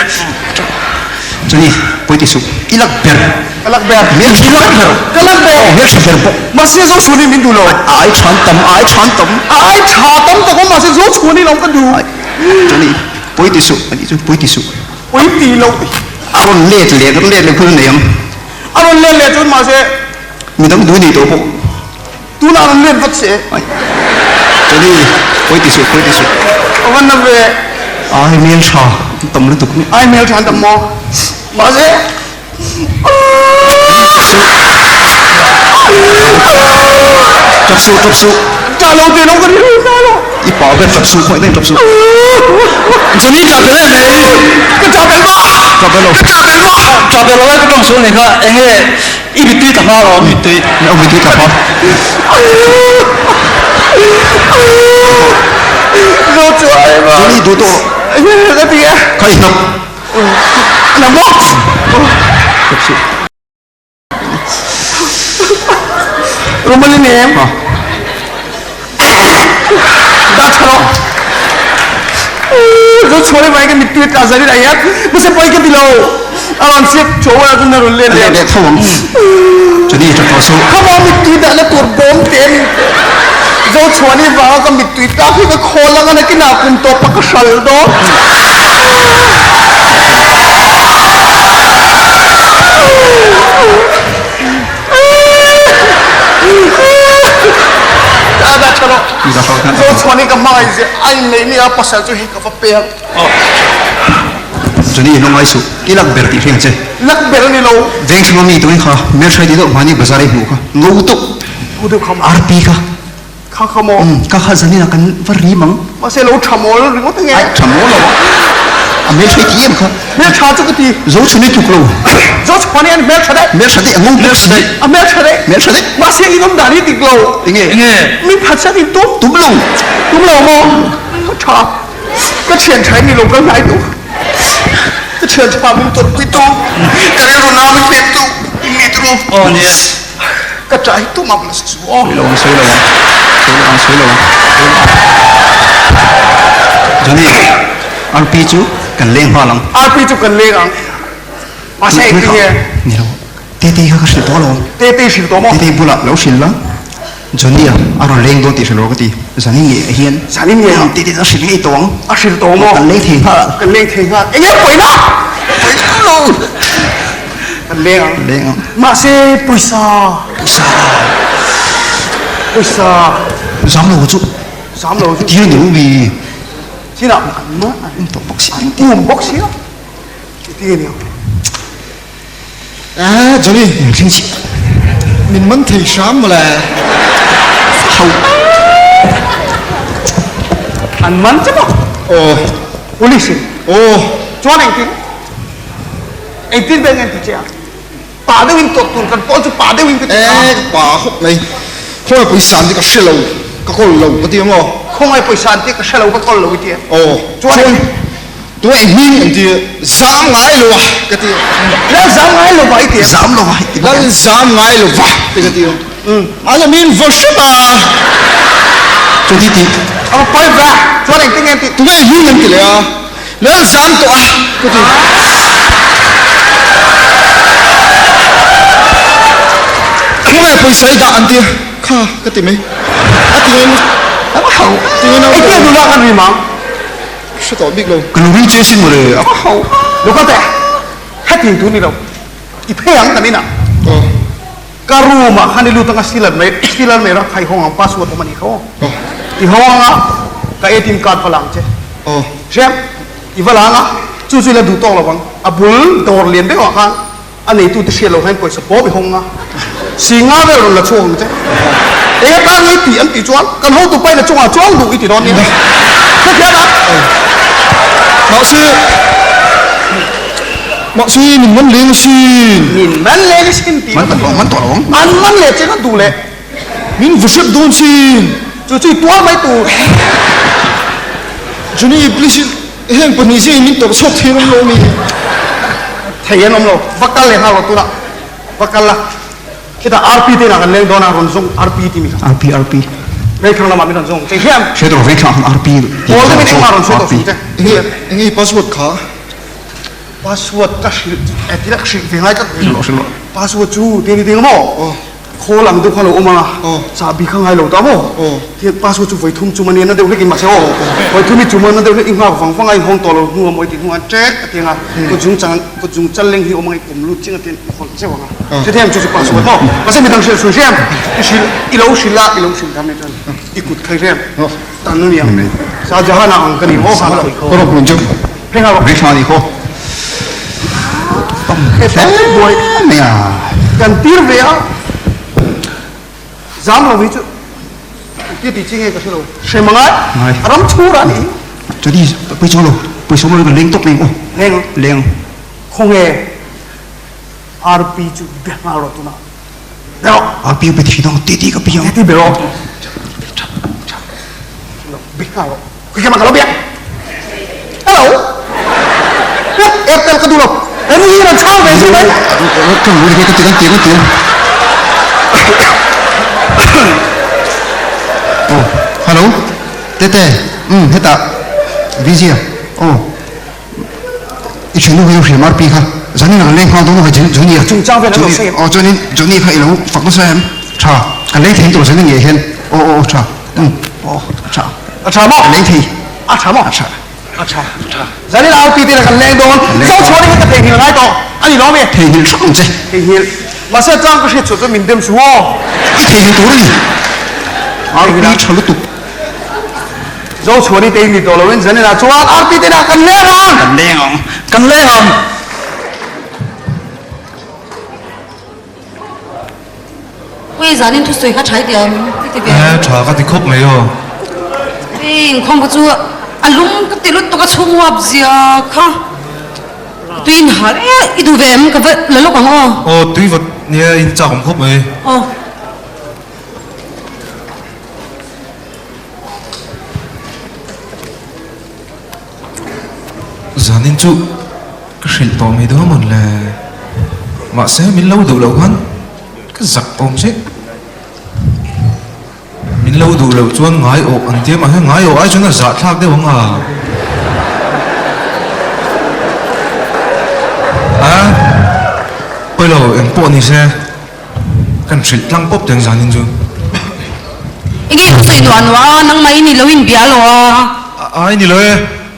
Chuni, pawi ti suh. I lak ber. Ka lak ber. Hmel i lak ber. Ka lak ber. Aw, hmel tha ber bawk. Mahse zo chhuan hi min duh lo. A ai tha an tam, a ai tha an tam. A ai tha tam tak awm mahse zo chhuan hi lo ka duh. Chuni, pawi ti suh. Ani chu pawi ti suh. Pawi ti lo. A rawn let leh, rawn let leh hun a nei ang. A rawn let leh chuan mahse. Midang duh nei tawh bawk. Tunah a rawn let vat che. Ai. Johnny, pawi ti suh, pawi ti suh. A va na ve. Ai hmel tha an tam lutuk. Ai hmel tha an tam maw? Mahse. Tap suh, tap suh. Tah lo tih lo ka rilru ta lo. I pa ber tap suh, khawngaih daih tap suh. Johnny tah bel em mai. Ka tah bel maw? Tah bel lo. Ka tah bel maw? Tah bel lo e ka tawng sual nih kha enge i mittui tla hma alawm. Mittui, a mittui tla hma. Zo chu ai ma. Johnny duh tawh rawh. Ka ti e. Kha i hnap. Hnap maw? Tap suh. Rumal i nem. Dah tha rawh. Zo chhuah leh mai ka mittui tla zan in a hian mahse pawi ka ti lo. A rawn siak tho a chuan a rawn let leh. Let leh tho ang. Chuni tha tawh suh. Khama mittui dahna tur bawm te min pe. Zo chhuah ni vanga ka mittui tlak hi ka khawl ang a nakinah kum tawpa ka hral dawn. Zochhuan hi ka hmangaih zia a inneih ni a pasal chu hei ka va pek. Johnny i hnung ngai suh, i lak ber tih hriang che. Lak ber a ni lo. Veng chhunga mi tuin kha hmelhrai tih deuh mahni bazar i hmuh kha ngo deuh. Ngo deuh kha maw? RP kha. Kha kha maw? Umm, ka kha zanin ah kan va rim ang. Mahse lo tha mawl ringawt ange. Aih, tha mawl lo a. A hmeltha i ti em kha. Hmeltha chu ka ti. Zochhun i tluk lo. Zochhuan hi an hmeltha daih. Hmeltha daih, a ngawng bawk si. A hmeltha daih. Hmeltha daih. Mahse in awm dan hi dik lo. Enge? Enge? Min phatsan in tum. Tum lo. Tum lo maw? Ka tha. Ka thian tha in ni lo kal hnai tu. Ka thian tha min tawrhpui tu. Ka rilru nau min hnem tu. In ni turu. Aw nia. Ka tah hi tum ang chu aw. Sawi lo ang, sawi lo ang. Sawi lo ang, sawi lo ang. Sawi lo ang. Johnny, RP chu kan leng nghal ang. RP chu kan leng ang. Mahse engtin nge? Ni lo. Tetei kha ka hrilh tawh alawm. Tetei hrilh tawh maw? Tetei bulah lo hrilh la. Johnny-a a rawn leng dawn tih hrilh rawh ka ti. Zanin ngei ah hian. Zanin ngei ah? Tetei chu a hrilh ngei tawh ang. A hrilh tawh maw? Kan leng thei nghal. Kan leng thei nghal. Enge pawina? Pawina lo. Kan leng ang. Leng ang. Mahse pawisa. Pawisa. Pawisa. Zam lo chu. Zam lo chu. Tir ni mi. Chinah an ma an um tawh bawk si. An um bawk si a. Ti a ni ang. Ah Johnny. Engthing chi. Min man thei hram mawle. Hau. An man che maw? Aw. Police in. Aw. Chuan engtin? Engtin ber nge an ti che a? Pa deuhin tawrh tur kan pawl chu pa deuhin ka ti a. Eh, ka pa khawp mai. Khawngaih pawisa an ti ka hre lo, ka kawl lo ka ti a maw? Khawngaih pawisa an ti ka hre lo, ka kawl lo i ti a. Aw, Chuan tunge eng hming an ti a, zam ngai lo a ka ti a. Lal zam ngai lo va i ti a. Zam lo va i ti bawk Lal zam ngai lo va ti ka ti a. Mahse min vaw hrep a. Chuan ti ti. A va pawi ve, chuan engtin nge an ti? Tunge eng hming an ti leh a. Lal zam tawh a ka ti. Khawngaih pawisa i dah an ti a, kha ka ti mai. A ti ngaih A va hau. Ti ngaih Engtin a nula kan rim ang? Hre tawh bik lo. Ka lo ring che sin mawle, a va hau. Lo kal teh, heti tur ni lo. I phei ang kan inah. Aw. Ka room ah khan i lut anga steel almei steel almei ah kha i hawng ang password awm a nih kha aw. I hawng anga ka ATM card va la ang che. Hriam i va la anga chu chu i la duh tawk lo vang. A bul dawr lian deuh ah khan a neitu te hriat loh hian pawisa pawp i hawng a, singa vel rawn la chhuak ang che. Eng atan nge tih an tih chuan kan hotu paina chungah chuang duh i ti dawn nia. Hrethiam a? Mahse, mahse min man leng asin. Min man leng asin tih Man tawh lo, man tawh lo ang. An man leh che kha duh leh. Min vu hrep dawn sin. Chu chu i tuar mai tur. Johnny, please. Heng pahnih zingin min tawrh chhuak thei an awm lo mi? Thei an awm lo, va kal leh nghal rawh tunah, va kal la, khitah RP te inah kan leng dawn a, rawn zawng RP tih mi kha. RP RP. Vengthlang lamah min rawn zawng che hian. Hre tawh vengthlang ah khan RP tih Pawl te min engmah rawn hre tawh RP. che. Enge enge i password kha? Password ka hrilh eh tila ka hrilh ve ngai tlat. Hrilh rawh hrilh rawh. Password chu ti a ni ding a maw? Khawl ang deuh kha lo awm a, chahbi kha ngai lo ta maw? Tihian password chu vawi thum chum a nia, na deuh hlek in mahse aw, vawi thum i chum a, na deuh hlek i nghak vang vang a, inhawng tawh lo hnu a maw i tih hnuah ṭek a ti ang a, kut zung chang kut zung chal leng hi awm ang i kum lut ching a tihian i hawlh zeuh ang a, hrethiam chu chu password maw? Mahse midang hrilh hrui hrem, i hrilh i lo hrilh a, i lo hrilh tham nih chuan i kut khai hrem tan a ni ang, Shah Jahan ah ang ka ni maw? Ka rawk mun chu Rihla ni khaw tam hle mai a. Kan tir ve a, zam lo hi chu tia tih chi nge ka hre lo, hre mangai a ram chhur a ni. Chuti pawisa lo, pawisa lo kan leng tawp leng aw. Leng. Leng. Khawnge RP chu be nghal rawh tunah. Be rawh. RP be thei dang titi ka piang. Titi be rawh. Be nghal rawh. Khi mà ka lo biak. Hello. Airtel ka duh lo. Em hi rawn chhang ve si mai. Ka lu ka ti kan ti kan ti. Oh, hello. Tete. Um, heta. Busy a. Oh. I thiannu hi hriam RP kha. Zanin kan leng nghal dawn a Johnny a. Chungchang vel an lo sawi em? Oh, chuanin Johnny kha i lo fak nasa em? Tha. Kan leng thei tur zanin ngei hian. Oh, oh, oh, tha. Um, oh, tha. A tha maw? Kan leng thei. A tha maw? A tha. A tha. Tha. Zanin RP te kan leng dawn. Zochhuan hi ka theihnghilh ngai tawh. A ni lawm e. Theihnghilh hrang ang che. Theihnghilh. Mahse a chang ka hriat chhuah chuan min dem suh aw. I theihnghilh tur a ni. RP tha lutuk. Zochhuani te in ni tawh loin zaninah chuan RP te inah kan leng ang! Kan leng ang! Kan leng ang! Ui zanin thusawi kha tha i ti ang i ti ve. E tha ka ti khawp mai aw. Ui inkhawm kha chu a lum ka ti lutuk a chhung uap zia kha tui in hal e i duh ve em ka va la lawk ang aw. Aw tui vat nia in chak awm khawp mai. Aw. Zanin chu ka hrilh tawh mai dawn amawn le. Mahse min lo duh loh khan ka zak awm che. Min lo duh loh chuan ngai awh an tia mahse ngai awh ai chuan a zahthlak deuh ang a. A pawilo engpawh ni se. Kan hrilh tlang pawp teng zanin chu. Enge ka sawi nuah nuah a, nangmah i ni lo in bia lo a. Ai ni lo e,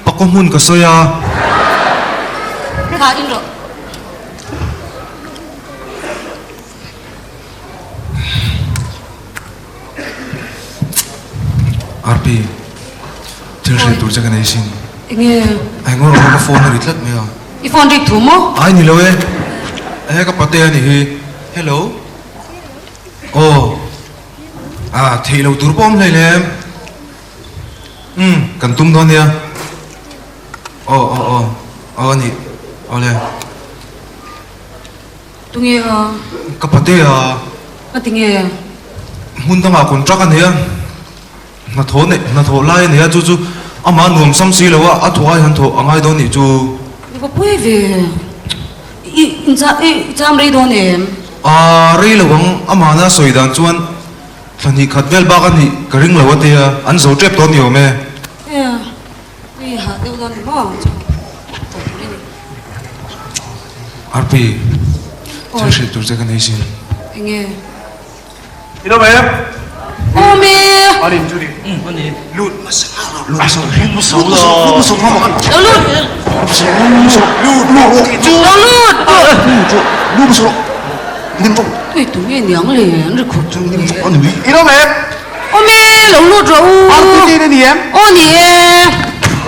pakaw hmun ka sawi a. Kha in rawh. RP, thil hrilh tur che ka nei sin. Enge? A eng rawh ka phone a ri tlat mai a. I phone rik thu maw? Ai ni lo e. He ka pate a nih hi. Hello. Aw. Ah, theih lo tur pawh awm hlei lem. Umm, kan tum dawn nia. Aw, aw, aw. Aw a nih. Awle. Tunge a? Ka pate a. Ka ti nge? Hmun dangah contract a nei a, hnathawh neih hnathawh lai a nei a, chu chu amah nuam sam si lo a, a thawh ai han thawh a ngai dawn nih chu. I va pawi ve. I i cham rei dawn em? A rei lo ang, amahna sawi dan chuan thla hnih khat vel bak a nih ka ring lo a tia, an zo tep tawh ni awm e. Ui hah deuh dawn ni maw chu tawh tur i ni. Arpi, thil hrilh tur che ka nei sin. Enge? I lo em? Awm e! An in chu ni. A ni. Lut hmasa nghal rawh. Lut hmasa lut hmasa lut hmasa lut hmasa Lo lut! Lut lut Lo lut! Lut lut hmasa rawh. Nim bawk. Ui tu nge niang le an ri khawp chu Nim bawk a ni mai. In awm em? Awm e, lo lut rawh u. RTT ni ni em? Aw ni e.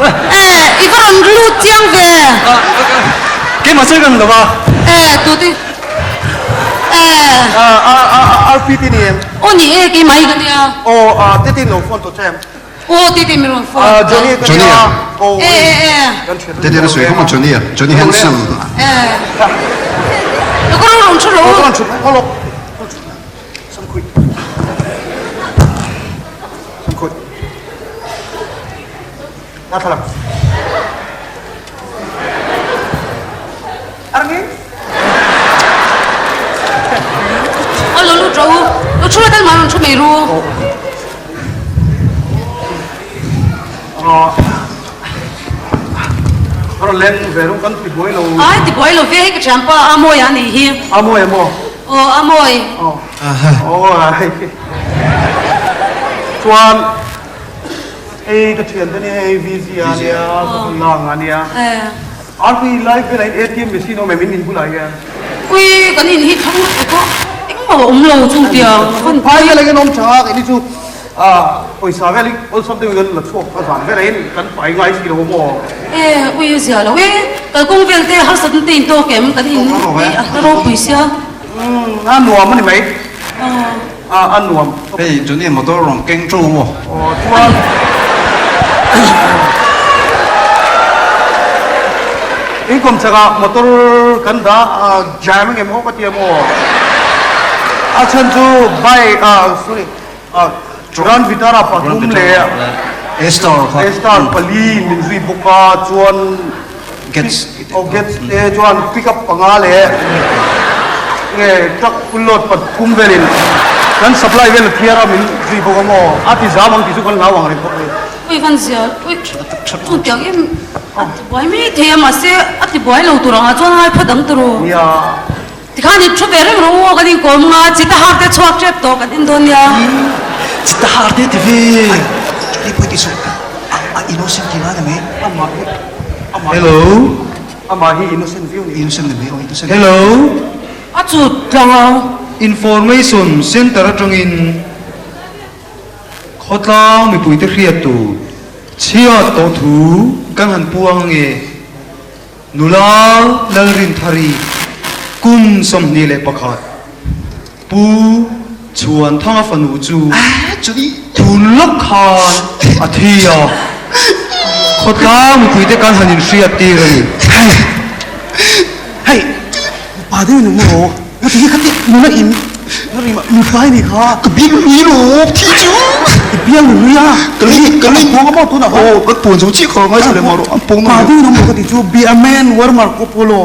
E, i va rawn lut chiang ve. Keimah sawi kan lo va. E, tu te. E. RPT ni em? Aw ni e, keimah hi ka nia. Aw, Tete in lo phone tawh che em? Aw Tete min rawn phone. Johnny ka Johnny nia. a. Aw. E e e. Tete na sawi khawp a Johnny a. Johnny handsome. E. Lo ka rawn thu rawh u. Ka rawn thu rawh u. Samkhuih. Samkhuih. Na thlalak. Arngi. Aw lo lut rawh u. Lo thu rawh talma rawn thu mai ru. Rawn leng ve ru kan ti buai lo. Ai ti buai lo ve hei ka thianpa a mawi a nih hi. A mawi a maw? Aw a mawi. Aw. Aw ai. Chuan hei ka thiante nia hei VZ a nia, Zothannang a nia. Army lai velah in ATM machine awm em in in bulah hian? Ui kan in hi thlang lutuk a, engmah a awm lo chung tiang. Phai velah hian awm tha a, keini chu pawisa vel hi awlsam deuhin kan la chhuak a zan velah in kan pai ngai si lo maw? E ui a zia lo e, kalkawng vel te harsat na te in tawk em kan in hi a hla ropui sia. Umm a nuam a ni mai. A a nuam. Hei Johnny motor rawn keng teuh maw? Aw chuan in kawm chakah motor kan dah a jam ang em aw ka ti a maw? A chhan chu bike ah sorry ah Grand Vitara pathum leh A-star kha A-star pali min zui bawk a chuan Gets aw gets te chuan pick up panga leh nge truck full load pathum velin kan supply vel a thiar a min zui bawk a maw a ti zam ang tih chu kan hlau ang reng bawk a ni. Ui kan zia ui chu tiang em a ti buai mai thei a mahse a ti buai lo tur angah chuan ngai phawt ang turu. Nia. Tikhan i thu ve reng rawh u aw kan inkawm nga chita har te chhuak tep tawh kan en dawn nia. Chita har te ti ve. Ai Johnny pawh i ti suh a innocent ti na ni mai. Amah hi amah Hello. Amah hi innocent viau ni. Innocent ni mai aw innocent. Hello. A chut tlang a. Information center atangin khawtlang mipuite hriat tur chhiat tawh thu kan han puang ange. Nula Lalrinthari, kum 21, Pu Chhuanthanga fanu chu tun lawk khan a thi a, khawtlang mipuite kan han inhriat tir a ni. Hei, hei, mipa deuh in maw? Ka ti hi kha ti nula in mipa i nih kha. Ka biang lui lo thi chu. I biang lui a. Ka lei ka lei pawng a maw tunah khan. Aw kan puan zo chiah kha ngaithla leh mah rawh an pawng Pa deuh in maw ka ti chu be a man war Marco Polo.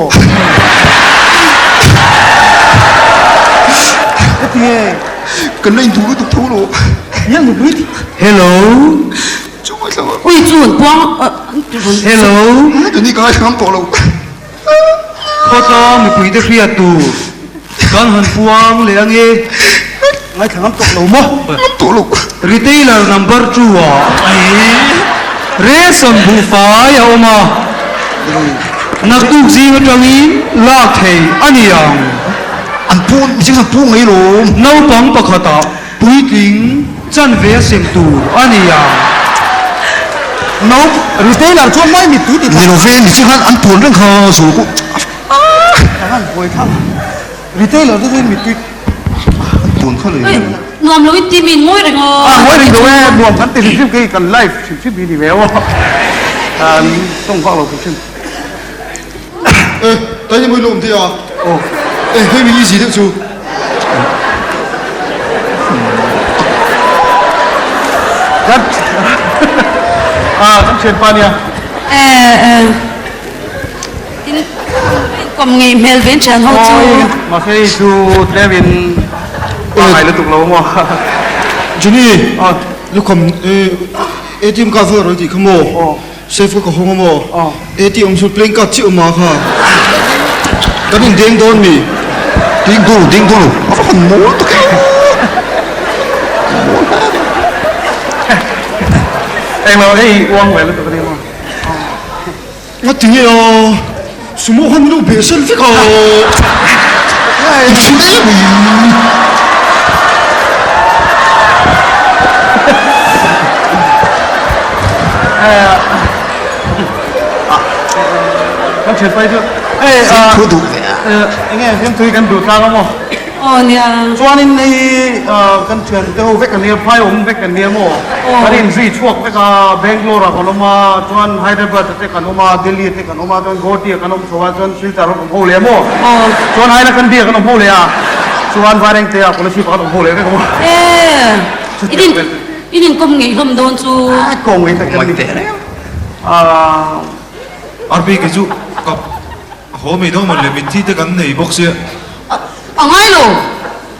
Ka ti e. Ka lei duh lutuk tho lo. Biang lui ti. Hello. Chu ngaithla mah. Ui chu an puang an ti rawn. Hello. Tuni ka ngaithla ngam tawh lo. Khawtlang mipuite hriat tur kan han puang leh ange. Ngaithla ngam tawh lo maw? Ngam tawh lo. Retailer number two ah ration buhfai a awm a, naktuk zing atangin lak thei a ni ang. An pu, mihring an pu ngei lo. Naupang pakhatah Puitling chanve a sem tur a ni a. No, retailer chuan mai mittui ti Ni lo ve, ni chu khan an puan reng kha zul ku. Khan an buai thlak. Retailer te chuan mittui an puan kha le. Oi, nuam lo in ti mi in ngawi reng aw. Ah, ngawi reng lo e, nuam kan ti hrim hrim kei kan live hrim hrim hi ni ve aw. An tawng vak lo hrim hrim. E, tai ni mawi lo awm thei a. Aw. E, hei mi easy deuh chu. Kan ah kan thianpa nia. E, e. Tin kawm ngei hmel ven thian ho chu. Oi, mahse hei chu tlem in pangai lutuk lo maw. Johnny, lukham ATM card vel a rawn tih kha maw? Safe ka ka hawng a maw? ATM chu playing card chiah awm a kha. Kan in deng dawn mi? Deng dawn lo, deng dawn lo. A va han mawl tak e. Mawl hle mai. Englo hei uang ve lutuk a ni maw? Nga ti nge a? Sumo khan min lo beh sel vek a. Hei. I thin em mai. Kan thian pai chu eh Fiamthu duh ve a. Enge fiamthu hi kan duh tlang a maw? Aw nia. Chuanin hei kan thian te ho vek an nia, phai awm vek an nia maw? Kan inzui chhuak vek a, Bangalore ah kan awm a, chuan Hyderabad ah te kan awm a, Delhi ah te kan awm a, chuan Guwahati ah kan awm chho a, chuan Silchar ah kan awm ho leh a maw? Chuan Hailakandi ah kan awm ho leh a, chuan Vairengte ah Kolasib ah kan awm ho leh vek a maw? E, in inkawm ngeih hlawm dawn chu. A kawng ngei tak kan ni. RP kei chu ka haw mai dawn mawn le mitthi te kan nei bawk sia. A ngai lo,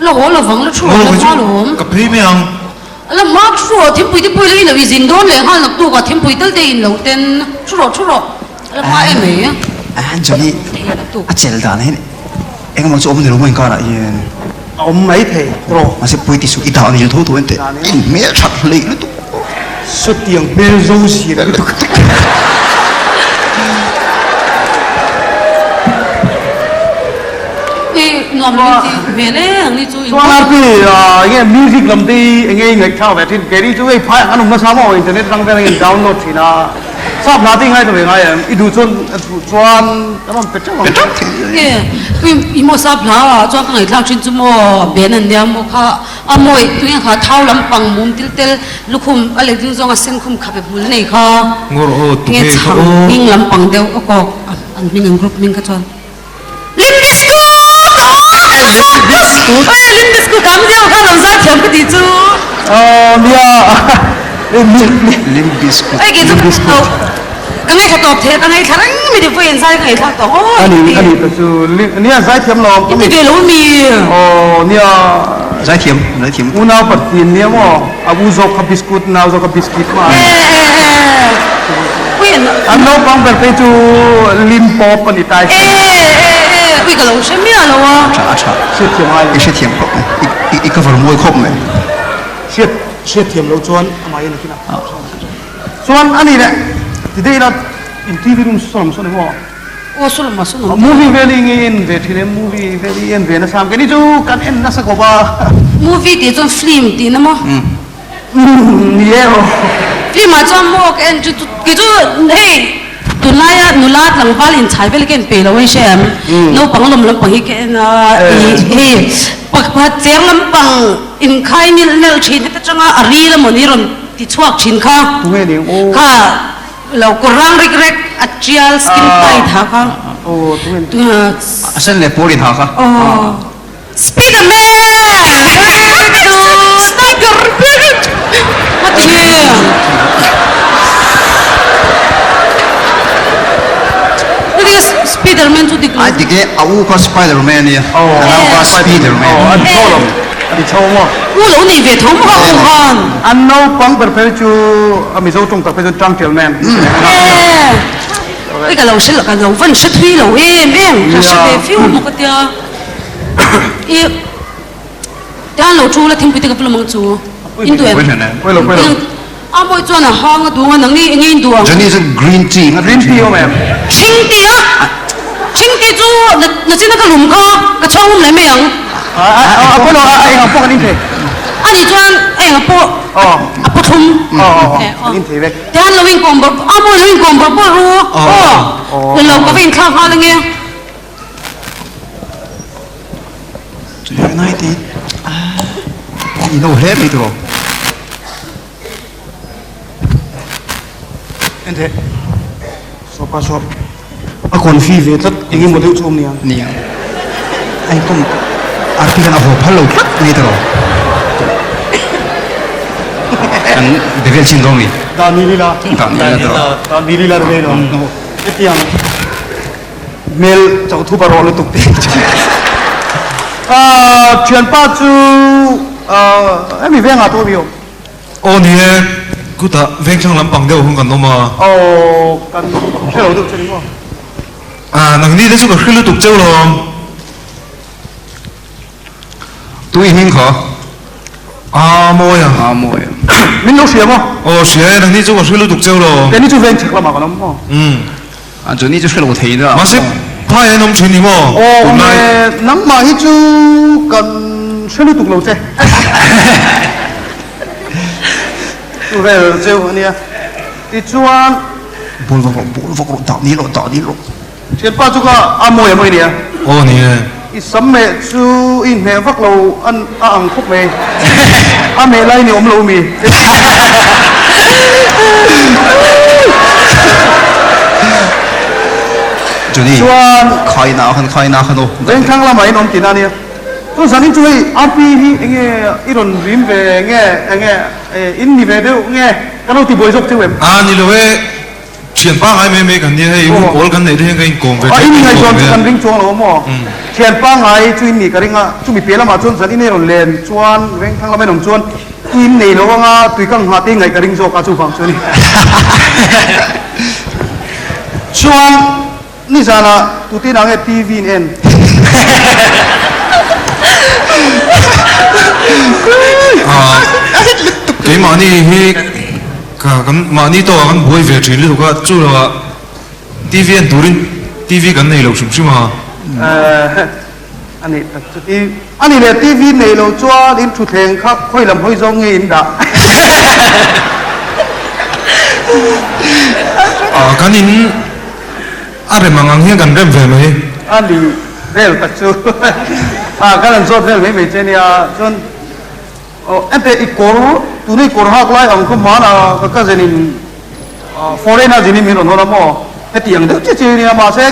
la haw lo vang la thu rawh la hma lo awm. Ka phei mai ang. La hma thu rawh thingpui te pawh i la in lo i zin dawn leh nghal naktuk ah thingpui tal te in lo ten thu rawh thu rawh la hma em mai. Anjali a chel dan hian Engemaw chu awm ni lo maw inkarah hian? A awm mai thei rawh. Mahse pui ti suh i dah nil tho tho en teh. I hmel that hleih lutuk. Sawtiang hmel zo zir lutuk. I nuam lo in ti hmel e ang ni chu. Chuan Arpi enge music lam te hi enge i ngaihthlak ve thin? Kei ni chu hei phai ang an awm nasa maw internet atang vel angin download thin a. Sap hla te i ngaithla ve ngai em? I duh chuan a duh chuan kan rawn pe teuh ang. Pe teuh thei e. Nge i maw sap hla ah chuan ka ngaihthlak thin chu maw ben an nia maw kha a mawi tunge kha thau lampang mum til tel lukhum a leh ding zawng a sen khum khabe hmul nei kha Ngawr aw tu nge nge kha chhang aw. hming lampang deuh a kawk an hming an group hming kha chuan Lim Biscuit aw Lim Biscuit kam deuh kha lo zai thiam ka tih chu. Aw nia Lim Biscuit Ei kei chu ka ka ngaithla tawp thei a ka ngaithla reng mai ti vawiin zai ka ngaithla tawh aw Ani ani ta chu nia zai thiam lo I ti ve lo mi Aw nia Zai thiam zai thiam Unau pathian nia maw a u zawk kha biscuit nau zawk kha biscuit ma E e e Ui An naupang ber phei chu lim pawp a ni tai E e e ui ka lo hre miah lo a. A tha a tha. Hriatthiam ngai lo. I hrethiam khawp mai. I i cover mawi khawp mai. Hriat hriatthiam loh chuan amah in a khin a. Chuan a ni leh ti daih ila in TV room saw lam saw ni maw? Aw saw lam ah saw lam. Movie vel hi nge en ve thin em? Movie vel hi en ve nasa ang. Keini chu kan en nasa khawp a. Movie tih chuan film tihna maw? Ni e aw. Film ah chuan maw ka en chu kei chu hei tunlaia nula tlangval inchhai vel hi ka en peih lo a i hre em? Naupang lawm lampang hi ka en a ih hei pakhat cher lampang inkhai nilh nelh thin heta tanga a ril emaw ni rawn ti chhuak thin kha kha lo kawr rang rek rek a tial skin tight ha kha. A sen leh pawl in ha kha. Spiderman! Spiderman! Ngati nge? Ngati nge Spiderman chu dik lo? A dik e, a u kha Spiderman a nia, a nau kha Spiderman. Aw, an chho lo, an chho maw? U lo nei ve tho maw kha u khan? An naupang ber phei chu a Mizo tawng tak phei chu Tangtialman. Oi ka lo hre lo, ka lo van hre thui lo em em, ka hre ve viau maw ka tia. I tan lo thu la thingpui te ka pulum ang chu. In duh em? A mawi chuan a hang a duh ang a, nangni enge in duh ang? Johnny chuan green tea nga Green tea awm em? Thing tea a? Thing tea chu nachina ka lum kha ka chhuang lum leh mai ang. A pawh lo, a engah pawh kan in thei. Ani chuan a engah pawh a paw thlum. Kan in thei vek. Tihan lo inkawm bawrh, a mawi lo inkawm bawrh bawrh ru. Aw, lo ka va inthlak nghal ange. United i no hle mai tawh. Ente sopa sawp a confi ve tlat eng emaw deuh chu awm niang. Nia. Ai kom arti khan a haw phal lo tlat mai tawh. Kan be vel chin dawn mi. Dan ni lila. Dan ni lila tawh. Dan ni lila ve lo. Hetiang Hmel chauh thup a rawh lutuk tih Ah, thianpa chu hemi vengah pawh a mi awm. Aw ni e, kutah vengthlang lampang deuh hun kan awm a. Aw, kan hre lo deuh che ni maw? Ah, nangni te chu ka hre lutuk cheu lo. Tui hming kha? A mawi a. A mawi a. Min lo hria maw? Aw hria e, nangni chu ka hre lutuk cheu lo. Keini chu veng chhak lamah kan awm maw? Umm. A Johnny chu hre lo thei na. Mahse Phai an awm thin ni maw? Aw awm e, nangmah hi chu kan hre lutuk lo che. Chu vel cheu a nia. Tichuan. Ball vak rawh, ball vak rawh, dah ni rawh, dah ni rawh. Thianpa chu kha a mawi a mawi nia. Aw ni e. I sam meh chu i hneh vak lo a ang khawp mai. A meh lai ni awm lo mi. Johnny, Chuan khaina khan khaina khan aw. Vengthlang lamah in awm tihna a nia. Chu zanin chu hei RP hi enge i rawn rim ve nge enge in ni ve deuh nge ka lo ti buai zawk cheu em? A ni lo e. Thian pangngai mai mai kan nia hei hun pawl kan neih te hian ka inkawm ve A thin in ngaihzawn chu kan ring chuang lo a maw? Thian pangngai chu in nih ka ring a, chumi piah lamah chuan zan in ei rawn len chuan vengthlang lama in awm chuan tui in nei lo anga tui kang nghah te i ngaih ka ring zawk a chuvang chu a ni. Chuan nizanah tute inah nge TV in en? Keimahni hi Ka kan mahni tawkah kan buai ve thin lutuk a, chu lovah TV en turin TV kan nei lo hrim hrim a. A nih tak chu ti. A nih leh TV nei lo chuan in thutthleng kha khawi lam hawi zawng nge in dah? Kan in a rem ang ang hian kan rem ve mai. A nih vel tak chu. A kan han zawt vel mai mai che nia chuan. Aw ente i kawr tuna i kawr hak lai ang kha hman a ka cousin in foreign a zin in min rawn hawn a maw heti ang deuh chiah chiah hi nia mahse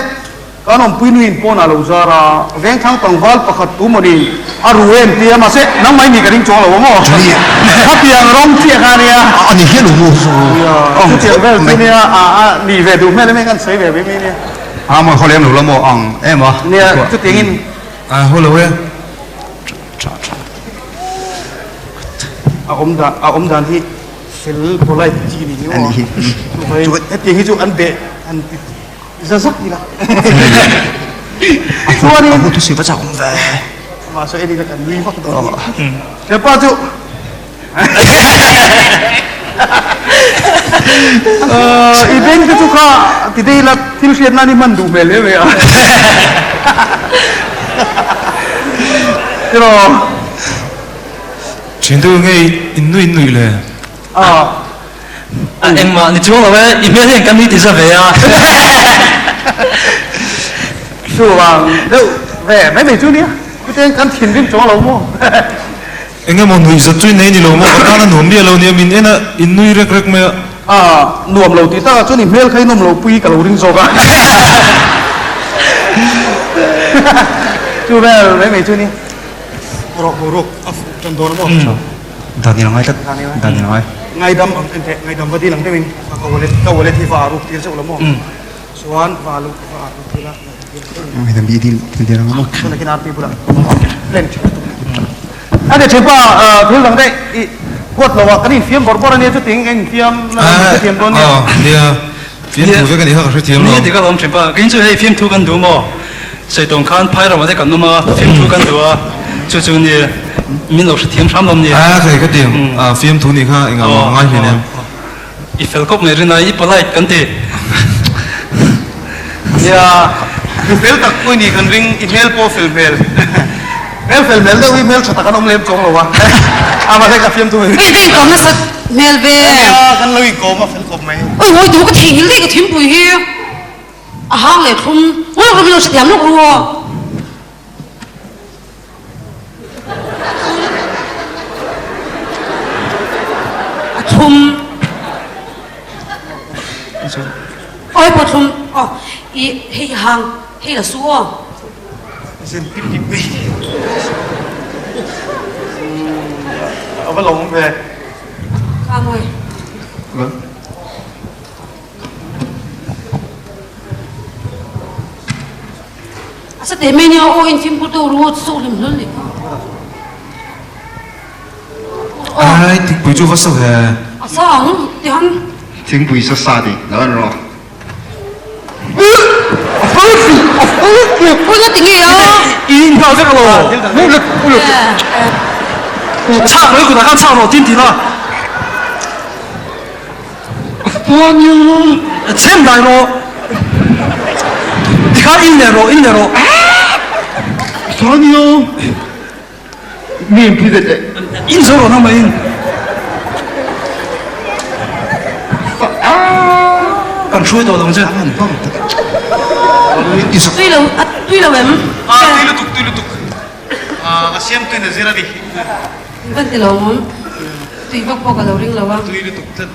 kan awmpui nu in pawn ah lo zar a vengthlang tlangval pakhat tu maw ni a ru em tia mahse nangmah i nih ka ring chuang lo a maw khatiang rawng chiah kha nia a ni hian u chutiang vel chu nia a a nih ve duh hmel em em kan sawi ve mai mai nia a mawi haw lem lo la maw ang em a nia chutiang in a haw lo e. Tha tha. A awm dan a awm dan hi fel polite chi ni Ani hi. Chu hetiang hi chu an beh an ti za zak ila. Chuanin a hu thu va chak awm ve. Mahse eni ka kan nui vak dawn. Hepa chu I beng te chu kha ti dei la thil hriat nan i hman duh hmel hle mai a. Tiraw. Thian deuh nge in nui in nuih le? A. Engmah ni chuang lo e, i hmel hian kan nui ti za ve a. Chuvang deuh ve mai mai chu nia, chutiang kan thinrim chuang lo maw? Eng emaw nuih zat chu i nei ni lo maw? Ka tan a nuam miah lo nia, min en a, in nui rek rek mai a. A nuam lo tih takah chuan i hmel kha i nawm lo pui ka lo ring zawk a. Chu vel mai mai chu ni. Rawh boruak a fuh tan dawn a maw? Daniel ngai tlat, Daniel ngai. Ngaidam ang en teh, ngaidam va dil ang deuhin ka wallet, ka wallet hi va a ruk tir zeuh lo maw? Chuan va a ruk, va a ruk tir a. Ngaidam bi dil dil dil ang a maw? Chuan nakin RP bulah plan tha lutuk. A ni thin pa thil dang daih i huat lo a kan infiam bawrh bawrh a nia chuting eng infiam na lam ka hrethiam dawn nia. Nia fiamthu vek a nih kha ka hrethiam lo. Nia dik alawm thin pa kei chu hei fiamthu kan duh maw Saitawng khan phai ramah te kan awm a fiamthu kan duh a chu chu ni min lo hrethiam hram lo nia. A thei ka tiang fiamthu nih kha engah mah ka ngai hlei nem. I fel khawp mai rinai i polite kan ti. Nia, mi fel tak pawh i nih kan ring, i hmel pawh fel hmel. Hmel fel hmel deuh hi hmel tha tak an awm lem chuang lo a. A mahse ka fiamthu mai. Hei ka inkawm nasa hmel ve. Nia, kan lo inkawm a fel khawp mai. Oi hawi duh ka theihnghilh daih ka thimpui hi a hang leh thlum. Ngawi rawh min lo hrethiam lawk ru aw. A thlum. Oi pawh thlum. Aw i hei hang hei la su aw. Zin pip pip mai. A va lawm ve. Ka mawi. A sa teh mai nia aw in fimkhur deuh ru aw chu hlim hlul ni kha. Ai thingpui chu va sa ve. A sa ang ti han. Thingpui sa sa ti lo an rawh. Ui nga ti nge a. I in nghal vek alo. Chhak mai kutah khan chhak rawh tin ti la. Chhem dai rawh. Tikhan in leh rawh, in leh rawh. Tania, mi in phi ve teh. In zo rawh nangmah in. Kan hruai tawh lo ang che. Tui lo, a tui lo em? A tui lutuk, tui lutuk. A siam tuin a zir a ni. Ka ti lo awm. Tui vak pawh ka lo ring lo a. Tui lutuk tlat.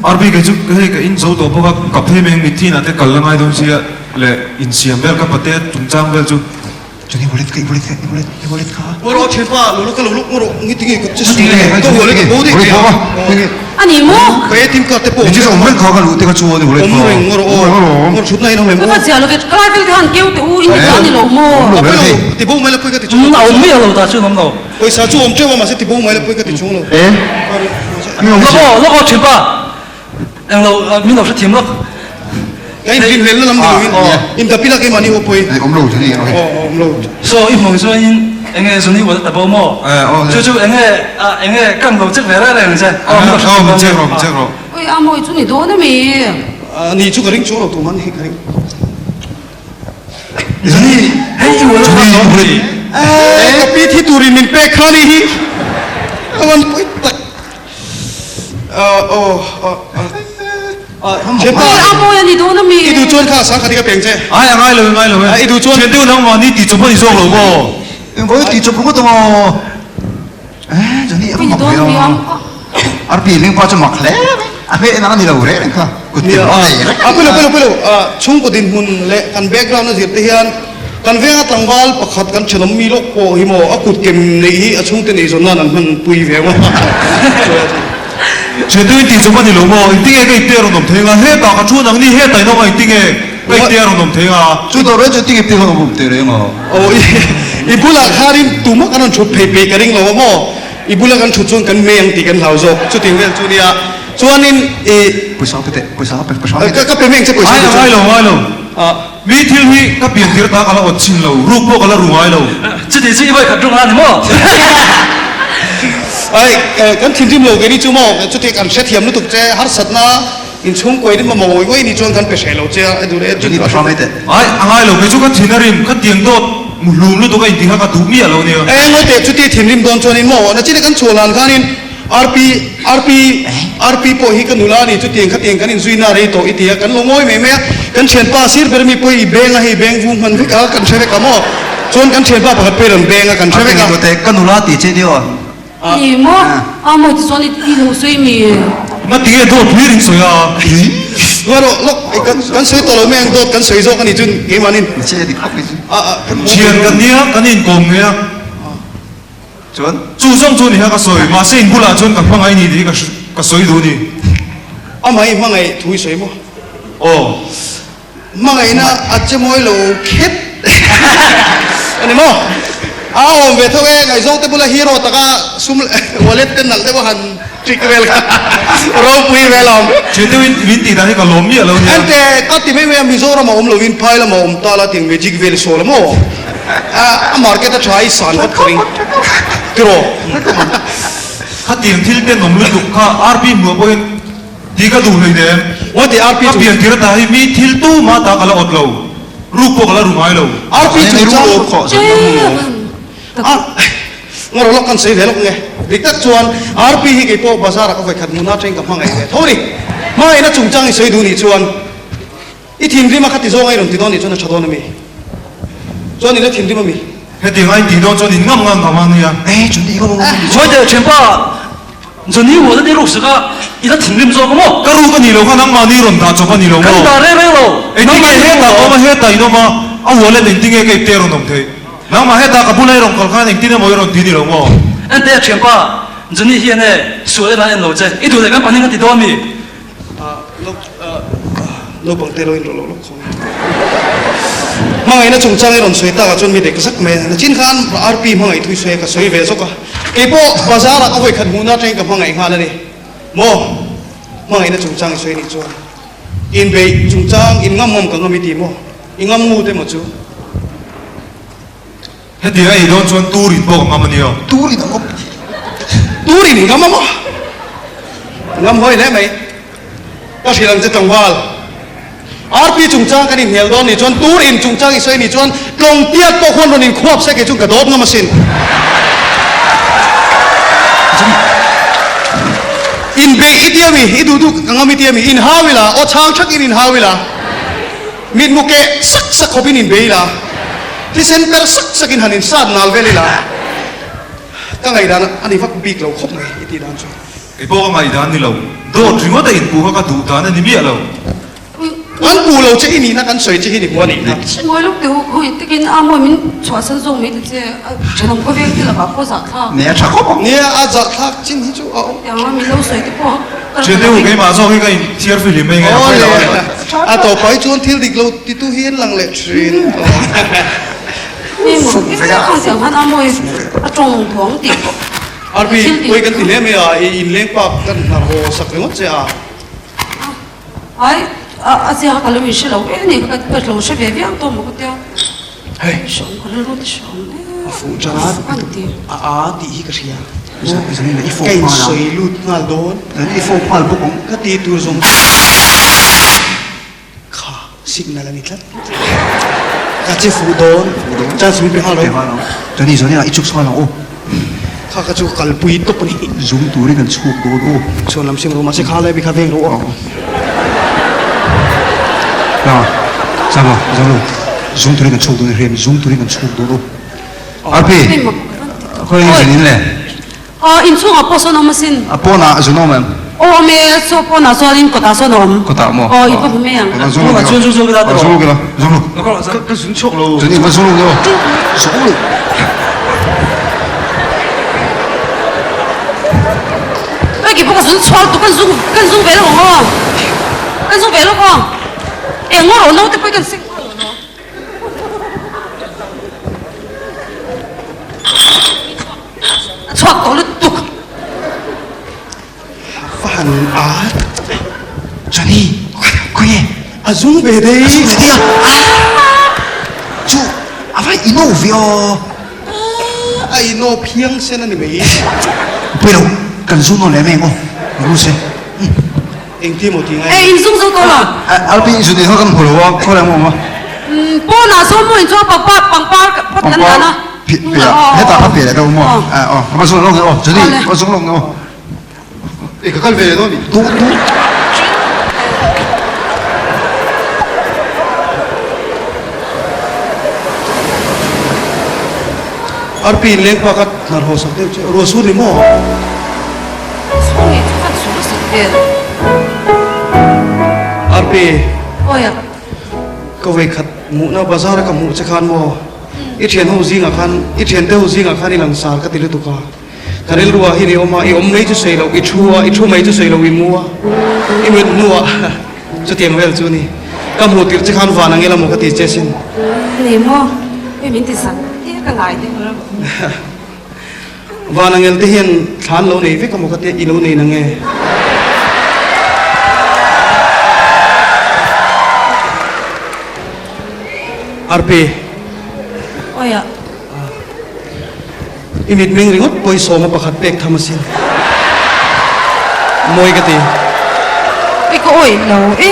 RB kei chu hei ka in zo tawh bawk a, ka phei mai ang mitthi inah te kal la ngai dawn sia leh insiam vel ka pate chungchang vel chu. Chuni wallet kha i wallet kha i wallet i wallet kha. Ngaw rawh thianpa lo lo ka lo luk ngaw rawh ngi tinge ka che su nge ka wallet ka bo daih mai a. A ni maw? Ka ATM card te pawh awm reng. Awm reng kha ka luh te kha chuan i wallet kha. Awm reng ngaw rawh aw. Ngaw thutna in awm reng aw. Ka va zia lo ve, ka lai vel te khan keu teh u in ti ta a ni lo maw? Awm lo reng thei. Ti bo mai la pawi ka ti chung. A awm miah lo ta chuan awm lo. Pawisa chu awm teuh a mahse ti bo mai la pawi ka ti chung lo. E? Lawk aw, lawk aw thianpa. Englo, min lo hrethiam lawk. Ka in rin hlelna lam ni loin in dapi lak em ani aw pawi. Awm lo Johnny ok. Aw awm lo. So i hmuh chuan in enge Johnny wallet a bo maw? Chu chu enge enge kang lo check ve reng reng ang che. Aw min lo hrethiam lawk. Check rawh, check rawh. Ui a mawi chu ni dawn ami? Ni chu ka ring chuang lo tumah ni ka ring. Johnny, hei i wallet a zawng hi. Ka pi thi turin min pek kha ni hi. A van pawi tak. A mawi a ni dawn ami? I duh chuan kha sangkhat hi ka peng che. Ai a ngai lo ngai lo e. I duh chuan. Thian deuh nang mahni tih chawp a ni zawk lo maw? Engvawin tih chawp ringawt ang aw. Eh Johnny a va mak ve aw. Arpi leng pa chu mak hle mai. A hmeh nang a ni lo reng reng kha. Kut tin a nei reng. A pawilo pawilo pawilo. Chhungkaw dinhmun leh kan background a zir te hian Kan venga tlangval pakhat kan thenawm mi lawk pawh hi maw a kut kem neih hi a chhungte nei zawn nan an hman pui ve maw. Thiantu in tih chu va ni lo maw? Engtinge ka ipte a rawn awm thei anga? Hetah ka thu nang ni hetah in awm a engtinge ka ipte a rawn awm thei anga? Chu dawr reng chu engtinge ipte rawn awm teh reng a? Aw i bulah khanin tumah kan rawn thut phei peih ka ring lo a maw? I bula kan thut chuan kan mei ang tih kan hlau zawk chutiang vel chu nia chuanin i Pawisa pe teh pawisa pe hram teh. Ka pe meng che pawisa Ai a ngai lo ngai lo. Mi thil hi ka pian tir ta ka la awt chin lo, ruk pawh ka la ru ngai lo. Chuti chu i vawi khat ruk a ni maw? Ai, kan thinrim lo kei ni chu maw? Chuti kan hrethiam lutuk che, harsatna inchhungkuai rim a mawi ngawih ni chuan kan pe hreh lo che a, duh leh Johnny Pahram hei teh. Ai, a ngai lo, kei chu ka thin a rim, ka tiang dawt muhlum lutuk a intih kha ka duh miah lo nia. E, ngawi teh, chuti thinrim dawn chuanin maw? Nachina kan chhuah hlan khanin RP, RP, RP pawh hi ka nula a ni, chutiang khatiang kan inzui na rei tawh i ti a, kan lo ngawi mai mai a, kan thianpa sir ber mi pawh i beng a, hei beng vung hman vek a, kan hre vek a maw? Chuan kan thianpa pakhat pawh i rawn beng a, kan hre vek a. Rp teh, ka nula tih che nia aw. Ni maw? A maw tichuan i lo sawi mi? Nga tinge dawt hlir in sawi a? Ngawi rawh, lawk, kan sawi tawh lo mai ang, dawt kan sawi zawk a nih chuan keimahnin. Che dik khawp mai chu. Thian kan nia, kan inkawm ngei a. Chuan? Chu zawng chu ni kha ka sawi, mahse in bulah chuan ka hmangaih ni tih hi ka sawi duh ni. Amah i hmangaih thu i sawi maw? Aw. Hmangaihna a che mawi lo khet a ni maw? A awm ve tho e, ngaihzawng te bula hero taka sum wallet te nalh deuh a han trick vel kha ropui vel a awm. Thian deuhin min tih dan hi ka lawm miah lo nia. Ente ka ti mai mai a, Mizoram a awm loin phai lamah a awm ta la tiang magic vel i sawi la maw? A market a tha i san vat ka ring tiraw? Khatiang thil tenawm lutuk kha RP hmuh pawhin ti ka duh hlei nem. Ngawi teh RP Ka pian tir ata hi mi thil tumah ta ka la awt lo, ruk pawh ka la ru ngai lo. RP chungchang Ngawi lawk kan sawi ve lawk nge. Dik tak chuan RP hi kei pawh bazar ah ka vawikhat hmuhna atangin ka hmangaih ve tho a ni. Hmangaihna chungchang i sawi duh nih chuan I thinrim a kha ti zawng a i rawn ti dawn nih chuan a tha dawn a mi? Chuan i la thinrim a mi? Hetiang a intih dawn chuan in ngam ngam ngam a nia. Eh, Johnny ka ngam ngam. Sawi teh thianpa, Johnny huat a ni ruk sak a, i la thinrim zawk a maw? Ka ruk a nih loh kha nangmahni rawn dah chawp a ni lo maw? Kan dah reng reng lo. Engtin nge hetah ka awm a, hetah in awm a, a wallet engtin nge ka ipte a rawn awm theih? Nangmah hetah ka bula i rawn kal khan engtin emaw i rawn ti ni lo maw? Enteh thianpa, Johnny hian e, sual en a en lo che, i duh leh kan pahnih kan ti dawn mi? Naupang te lo in rawh loh lawk khawng. Hmangaihna chungchang i rawn sawi takah chuan mi dek zak mai a. Nachin khan RP hmangaih thui sawi a ka sawi ve zawk a. Keipawh bazar ah ka vawi khat hmuhna atangin ka hmangaih nghal a ni. Maw? Hmangaihna chungchang i sawi anih chuan inbeih chungchang in ngam ngam ka ngam i ti maw? I ngam ngut emaw chu? Hetiang a ei dawn chuan tur in pawh ka ngam a nia. Tur in a ngam. Tur in ngam a maw? Ngam hawi hle mai. Ka hrilh ang che tlangval. Arpi chungchang kan inhnial dawn nih chuan tur in chungchang i sawi nih chuan tlawng tiat pawh khuan rawn inkhuap se kei chuan ka dawp ngam asin. Inbeih i tia mi, i duh duh ka ngam i tia mi, inhau ila, aw chhang thak in inhau ila, mitmu keh sak sak khawp in inbei ila, thisen per sak sak in han insat nal vel ila, ka ngaihdan a ni vak bik lo khawp mai i tih dan chu. Kei pawh ka ngaihdan ni lo, dawt ringawt a inpuh kha ka duh dan a ni miah lo. Kan puh lo che i nihna kan sawi che hi ni hmu a nih kha. Ngawi lawk teh u, khawi takin a mawi min chhuahsan zawk mai ta che, a thenawm khawveng te lakah pawh zahthlak. Nia a tha khawp ang. Nia a zahthlak chin hi chu a awm. Tiang a min lo sawi te pawh ka Thian deuh keimah zawk hi ka inthiar fihlim mai nge a pawi lo a ni. A tawpah hi chuan thil dik lo titu hi an lang leh thin. Ni maw, i tiang khan a mawi a tawng duang tih pawh. Arpi, pawi kan ti hle mai a, i inleng pak kan hnar haw sak ringawt che a. Ai, a zia kha ka lo inhre lo em ni, ka ka lo hre ve viau tawh maw ka tia. Hei. Hreawm ka rilru te hreawm em. A fuh ṭan a, an ti. A a tih hi ka hria. Zanin i Ka insawi lut nghal dawn. Zanin i fawp nghal bawk ang. Ka ti tur zawng kha signal a ni tlat. Ka che fuh dawn. Chance min pe nghal lo. Johnny, Zanin ah i chuk nghal ang aw. Kha kha chu kalpui tawp a ni. Zum turin kan chhuak dawn aw. Chhuan lam sim rawh mahse kha lai bik kha veng rawh aw. Rama, Zama, Zalo, zum turin kan chhuak dawn i hria em? Zum turin kan chhuak dawn aw. Arpi, khawi nge zanin le? Aw, inchhungah pawh sawn a awm asin. A pawnah zun a awm em? Aw awm e, saw pawnah chuanin kawtah sawn a awm. Kawtah maw? Aw, i va hmu mai ang. Zun lo Zun zun zun kila. Zun lo kila, zun lo. Ka zun chhuak lo. Zun i va zun lo aw. Zun lo. Oi kei pawh ka zun chhuak lutuk, kan zung kan zung ve lawk ang aw. Kan zung ve lawk aw. Eng ngaw rawh naute pawh hi kan seng nghal lo maw. A chhuak tawh lutuk. Va han a. Johnny, khawi nge? A zung ve dei. A zung ve dei a. Chu, a va ino ve aw. A ino phiang sen a ni mai. Pawi lo, kan zung nawn leh mai ang aw. Ru se. Engti maw ti ngai? Ei, in zung zo tawh lo. Alpi in zun in kha kan hmu lo a, khaw leh maw awm a? Pawnah sawn maw in chuan pangpar pangpar phawt kan dan a. Pangpar hetah kha pe leh deuh maw? Aw, ka va zung lawk nge aw, Johnny, ka va zung lawk nge aw. Ei, ka kal ve leh dawn ni. Duh duh. Arpi in leng pa ka hnar haw sak deuh che, ruah sur ni maw? Chhung i chu kan sur sak vel. Arpi. Awi a. Ka vawikhat hmuhna bazar a ka hmuh che khan maw? I thian ho zingah khan, i thiante ho zingah khan i langsar ka ti lutuk a. Ka rilru ah hian i awm a, i awm mai chu sawi loh, i thu a, i thu mai chu sawi loh i mu a, i mit hnuah chutiang vel chu ni. Ka hmuh tirh che khan van ang ila maw ka ti che sin. Ni maw? Hei min ti sak tir ka ngai deuh reuh. Van angel te hian thlan lo nei vek a maw ka tia, i lo nei nang e. Arpi. Awi a. I mitmeng ringawt pawisa a pakhat pek tham asin. Mawi ka ti. I ka awih lo e.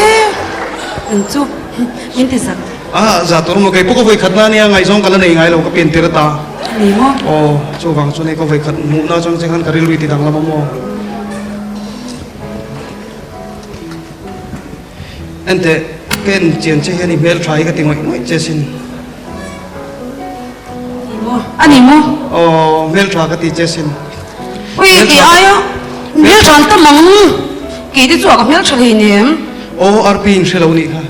Eng chu min ti zak. A za tur maw kei pawh ka vawi khat na ania ngaihzawng ka la nei ngai lo ka pian tir ata. Ni maw? Aw chuvang chuan hei ka vawi khat hmuhna chuan che khan ka rilru i ti danglam a maw. Enteh ka en chian che hian i hmeltha hi ka ti ngawih ngawih che sin. A ni maw? Aw, hmeltha ka ti che sin. Ui, kei aia hmeltha an tam ang. Kei te chu a ka hmeltha hlei nem. Aw, Arpi in hre lo nih kha.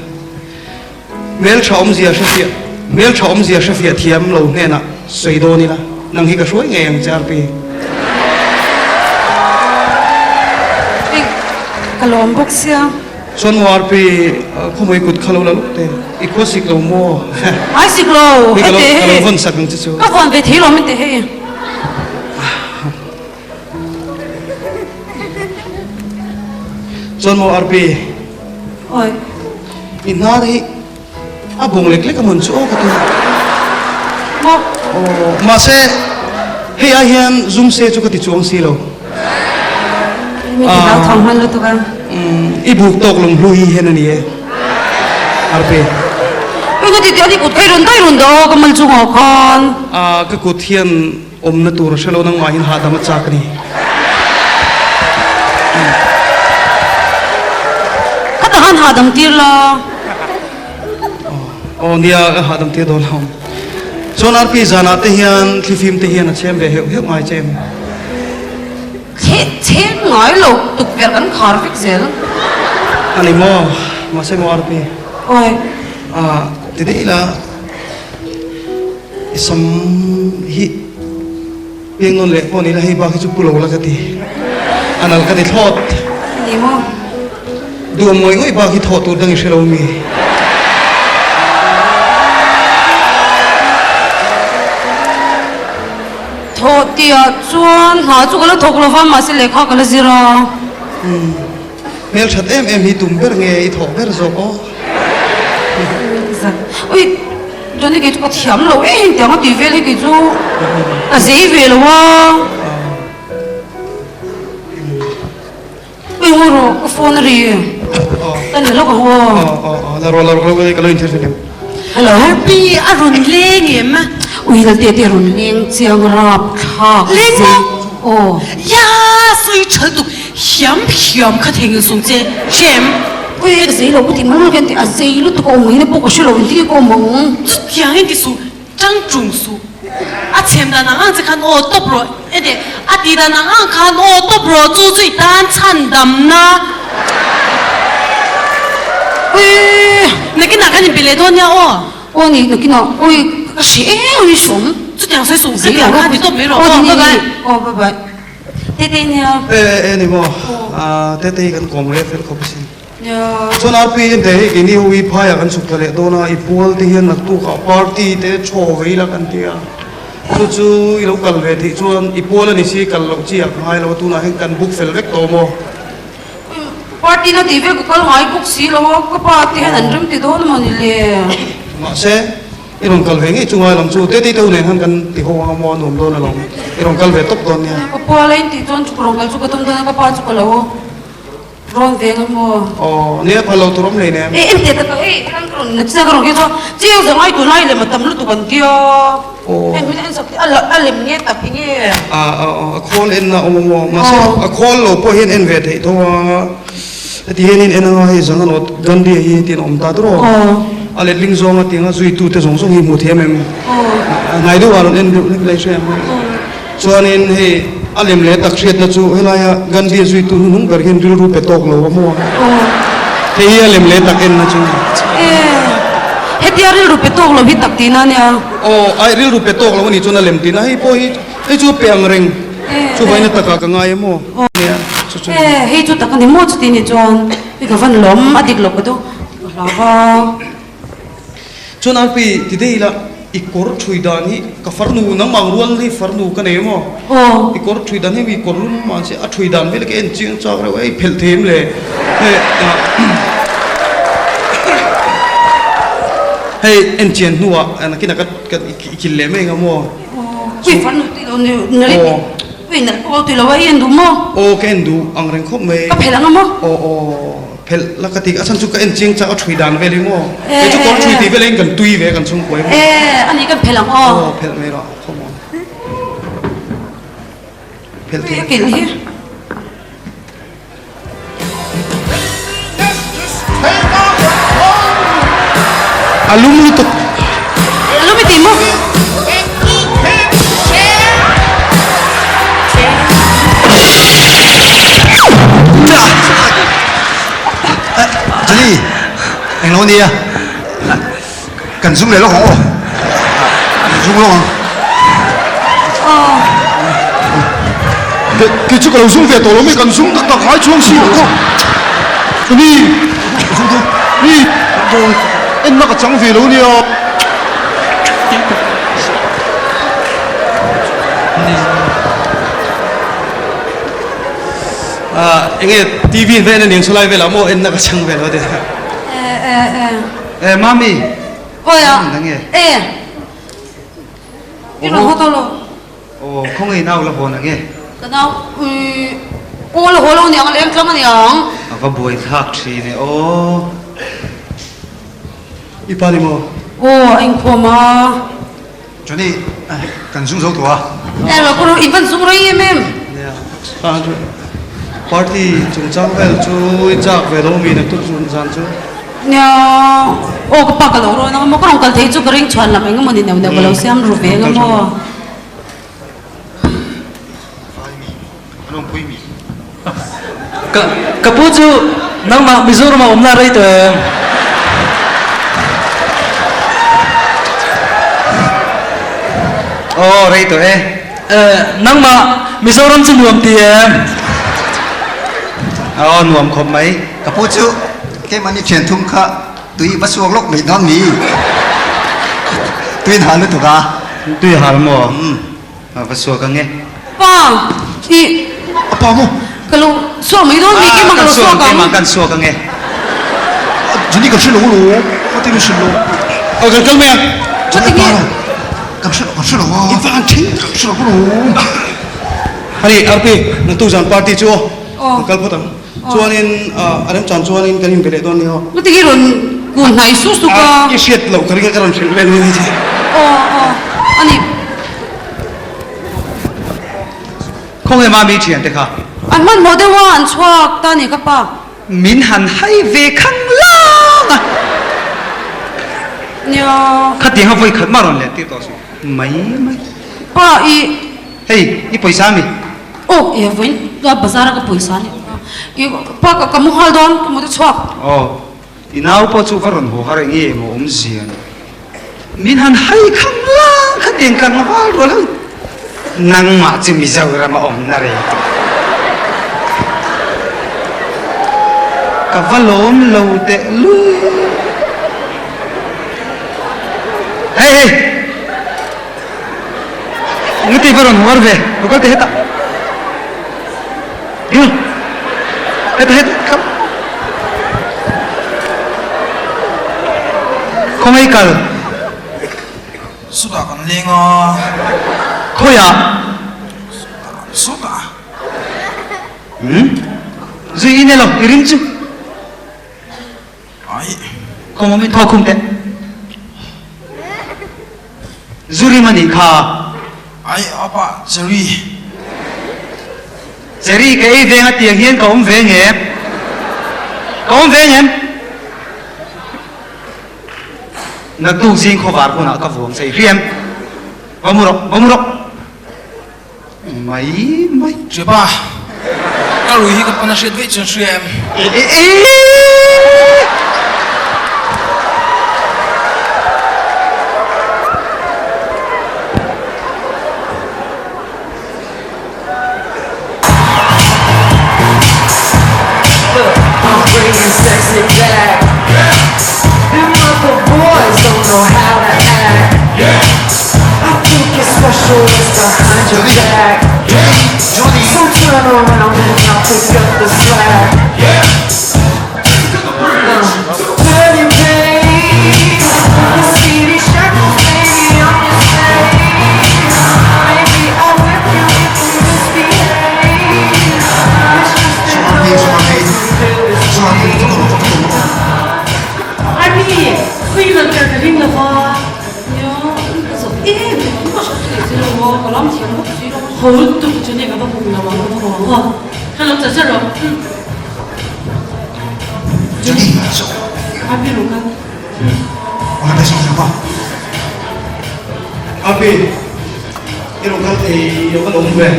Hmeltha awmzia hre fiah, hmeltha awmzia hre fiah thiam lo hnenah sawi dawn ila, nang hi ka hruai ngei ang che Arpi. Eng, ka lawm bawk sia. Chuan maw Arpi, khawmui kut kha lo la lawk teh, i khua sik lo maw? Ai sik lo, Hei hete ka lo hei. vawn sak ang che chu. Ka vawn ve thei lo min ti hei. Chuan maw Arpi. Oi. I hnar hi a bawng lek lek a mawn chu aw ka ti. Maw? Aw, mahse hei ai hian zum se chu ka ti chuang si lo. Mi ti hlauthawng hman lutuk a. I buk tawk lung hlu hi hian a ni e. Arpi. Eng a ti tih a ni kut kha i rawn daih rawn dah aw ka mal chungah khan. A ka kut hian awmna tur a hrelo nangmahin hahdam a chak a ni. Kha ta khan hahdam tir la. Aw nia ka hahdam tir dawn lo. Chuan Arpi zanah te hian thlifim te hian a chhem ve heuh heuh ngai che em? Chhe chhem ngai lo tukverh kan khar vek zel. A ni maw? Mahse maw Arpi? Awi. A ti daih ila i sam hi piang nawn leh pawh ni ila hei bak hi chu pu lo la ka ti. A nal ka ti thlawt. A ni maw? Duam ngawih ngawih bak hi thawh tur dang i hre lo mi? Thawh tihah chuan hna chu ka la thawk lo va, mahse lehkha ka la zir a. Umm, hmelthat em em hi tum ber nge i thawh ber zawk aw? Ui, Johnny kei chu ka thiam lo em heng tiang a tih vel hi kei chu ka zei ve lo a. Ui ngaw rawh, ka phone a ri. Ka ni lawk ang aw. Aw, aw, la rawh, la rawh, ka lo inthiar hrim. Hello. Harpi a rawn leng em? Ui Lalte te rawn leng chiang rap thlak. Leng maw? Aw. Ya sawi tha lutuk hiam hiam kha thei ngil sung che hrem. Ui ka zei lo ka ti mai hian a zei lutuk a awm ngei na pawh ka hre lo engtin nge ka awm ang. Chutiang in ti suh tang tung suh a chhem dan ang ang che khan aw tawp rawh ede a ti dan ang ang khan aw tawp rawh chu chu i tan chhan dam na. Ui nakinah kan inpe leh dawn nia aw. Aw ni nakinah ui ka hre em i hrawm. Chutiang sawi suh khatiang khan ti tawp mai rawh aw bye bye. Aw bye bye Tetei nia. E e ni maw Tetei kan kawm reh fel khawp asin. Nia. Chuan RP ente hei keini ho hi phaiah kan chhuk ta leh dawn a i pual te hian naktukah party te chaw ve ila kan ti a chu chu i lo kal ve theih chuan i pual a ni si kal loh chi ah ka ngai lo a tunah hian kan book fel vek tawh maw. Party na tih vel ka kal ngai bawk si lo a, ka pa te hian an rem ti dawn emaw ni le? Mahse, i rawn kal ve ngei chu ngai lam chu Tete te ho nen khan kan ti ho ang a maw a nuam dawn alawm, i rawn kal ve tawp dawn nia. Ka pa la in tih chuan chu ka rawn kal chu ka tum dawn a, ka pa chu ka lo rawn ve ang emaw. Aw, nia phal lo tur awm hlei nem. E en teh tak a, hei tikhan ka rawn nachina ka rawn keng chuan chiang za ngai tunlai lem a tam lutuk an tia. Heng hming en sak te a lem nge tak eng nge? A a khawl en na awm a maw? Mahse a khawl lo pawh hian en ve theih tho a, heti hian in en anga hei Zanganawt Gandhi hi hetiang a awm ta tawh a letling zawnga tianga zuitu te zawng zawng hi hmuh thiam em? Hnai deuh ah rawn en deuh hlek lai hria ang chuanin hei a lem leh tak hriatna chu helaia Gandhi zuitu hnuhnung ber hian rilru pe tawk lo a maw? Hei hi a lem leh tak enna chu. Hetia rilru pe tawk lo hi tak tihna a nia. Aw, ai rilru pe tawk lo a nih chuan a lem tihna hei pawh hi hei chu pe ang reng chuvangin a takah ka ngai em aw. Nia, chu chu. E, hei chu tak a ni maw chuti nih chuan hei ka van lawm a dik lo ka duh ka hlau va. Chuan Arpi ti daih ila i kawr thui dan hi ka farnu nangmah ang rual hi farnu ka nei em aw. Aw. I kawr thui dan hi mi kawr lum mahse a thui dan vel ka en chiang chak reuh a, i phelh thei em le? Hei Hei en chian hnuah nakinah ka ka i kil leh mai ang maw? Ui farnu tui lo ni nalh i ui nalh pawh tui lo a i en duh maw? Aw ka en duh ang reng khawp mai. Ka phelh ang a maw? Aw aw phelh la ka ti a chhan chu ka en chiang chak a thui dan vel hi maw? Kei chu kawr thui tih vel in kan tui ve kan chhungkua hi maw? E ani kan phelh ang aw. Aw phelh mai rawh khawp maw? Phelh thei. Ui a kilh hi. A lum lutuk. A lum i ti maw? Julie, eng lo nia. Kan zum leh lawk ang aw. Zum lawk ang. Kei chu ka lo zum ve tawh lo mai, kan zum tak tak ai chuang si lo khaw. Ni, ni, enna ka chang ve lo nia. Enge TV in vel aniang chulai velah maw enna ka chang ve lo te. E, E mami. Oi a. Nang e. E. I rawn haw tawh lo. Aw khawngaih nau la haw nang e. Ka nau ui aw la haw lo aniang a leng tlang aniang. A va buai thlak thin e aw. I pa ni maw? Aw, a inkhawm a. Johnny, kan zung zo tawh a. Elo, ka rawn invan zung rei em em. Nia, kha chu party chungchang vel chu i chak ve lo mi naktuk zan chu. Nia, aw ka pa ka lo rawn ang a maw, ka rawn kal thei chu ka ring chhuan lam eng emaw ni neuh neuh ka lo siam ru ve ang a maw. Ka ka pu chu nangmah Mizoram ah awmna rei tawh em? Aw rei tawh e. Eh nangmah Mizoram chu nuam ti em? Aw nuam khawp mai. Ka pu chu keimahni thian thum kha tui va suak lawk mai dawn ni. Tui hal lutuk a. Tui hal maw? A va suak ang e. Pa, i. A pa maw? Ka lo suak mai dawn mi, keimah ka lo suak ang. Keimah kan suak ang e. Jenny kan hre lo lo, ka ti hre lo. A kan kal mai a. Jenny pa lo, kan hre lo, kan hre lo a. I van then kan hre lo lo. Hani, Arpi, naktuk zan party chu aw. Kan kal phawt ang. Chuanin a remchan chuanin kan inbe leh dawn nia aw. Heti hi rawn kun hnai su suk a. I hriat loh ka ring a ka rawn hrilh vel mai ni che. Aw aw a ni. Khawnge mami thian te kha? An hmanhmawh deuh a an chhuak ta ni ka pa. Min han hai ve khang lang a. Nia. Khatiang a vawi khat mah rawn let tir tawh suh mai mai. Pa i. Hei i pawisa mi? Aw e vawiin a bazar a ka pawisa a ni i pa ka ka mu nghal dawn ka mu te chhuak. Aw i nau pawh chu va rawn haw har eng nge maw awmzia ni. Min han hai kham lang kha tiang tlang a val rual ho nangmah chu Mizoram a awm na rei tawh. Ka va lawm lo teh lui. Hei hei. Ngati va rawn huar ve, lo kal teh hetah. Dil, hetah hetah kal. Khawngaih kal. Sutah kan leng a. Khawiah? Sutah, sutah. Hmm? Zui in elo, i rim chu. Ai. Kawng awmin thaw khum teh. Zu rim a nih kha. Ai apa Cherry. Cherry ka ei veng a tiang hian ka awm ve nge? Ka awm ve ngem? Naktuk zing khawvar hunah ka vuang che i hriam. Va mu rawh, va mu rawh. Mai mai. Hriapa, ka rui hi ka pan a hriat veih chuan hria em? Army, pui lo ber ka ring lo va. Nia, ka zawh em em a, hre thei lo a, ka lam thiam bawk si lo. Ho tuk chu nia ka va hmu lo ang ka va haw ang. Hre lo char char rawh. Johnny, so. Army rawh kal. Wala pe sawm pa. Army, i rawn kal thei lo ka lo awm ve.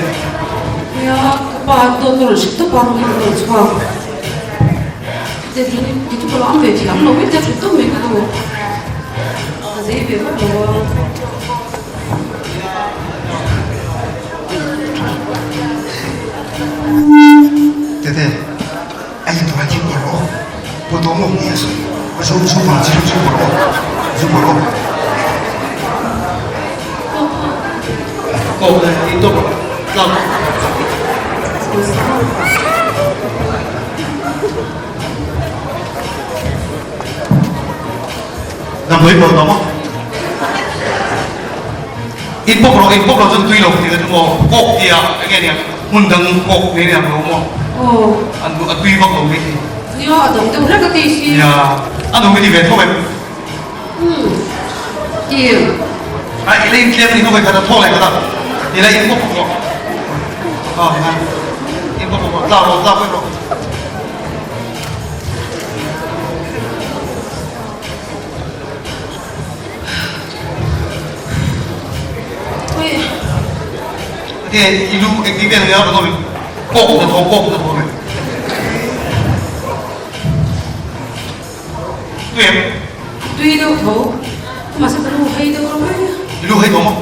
Nia, ka pa dawt ka rawn hrilh tawp a, ka rawn chhuak. Te chu ti chu ka lo ang ve thiam lo i te chu tawp mai ka duh. Ka zei ve vak lo a. Tete, a in tura thil pawrh aw. Pawh tawh maw? Yes. Zu zu pawrh chi zu pawrh aw. Zu pawrh aw. Kawk le, in tawp rawh. Tlak. Damdawi pawh tawh maw? In pawk rawh, in pawk lo chuan tui lo tih chu maw? Kawk tia eng nge nia hmun dang kawk nei nia lo maw? An duh a tui vak lo mai thei. Nia, a dang deuh hlek a ti si. Nia, a nuam i ti ve tho em? Umm. Kim. A i la in tlem ni hnuai khat a thawk leh khat a. I la in bawk rawh. Aw ngan. In bawk rawh. Tla rawh tla pawih rawh. Ui. Ate i lu engtin vel nia rawn awm em? Kawk na tho kawk na tho em? Tui em? Tui deuh tho. Mahse ka lu hei deuh rawh mai. I lu hei tho maw?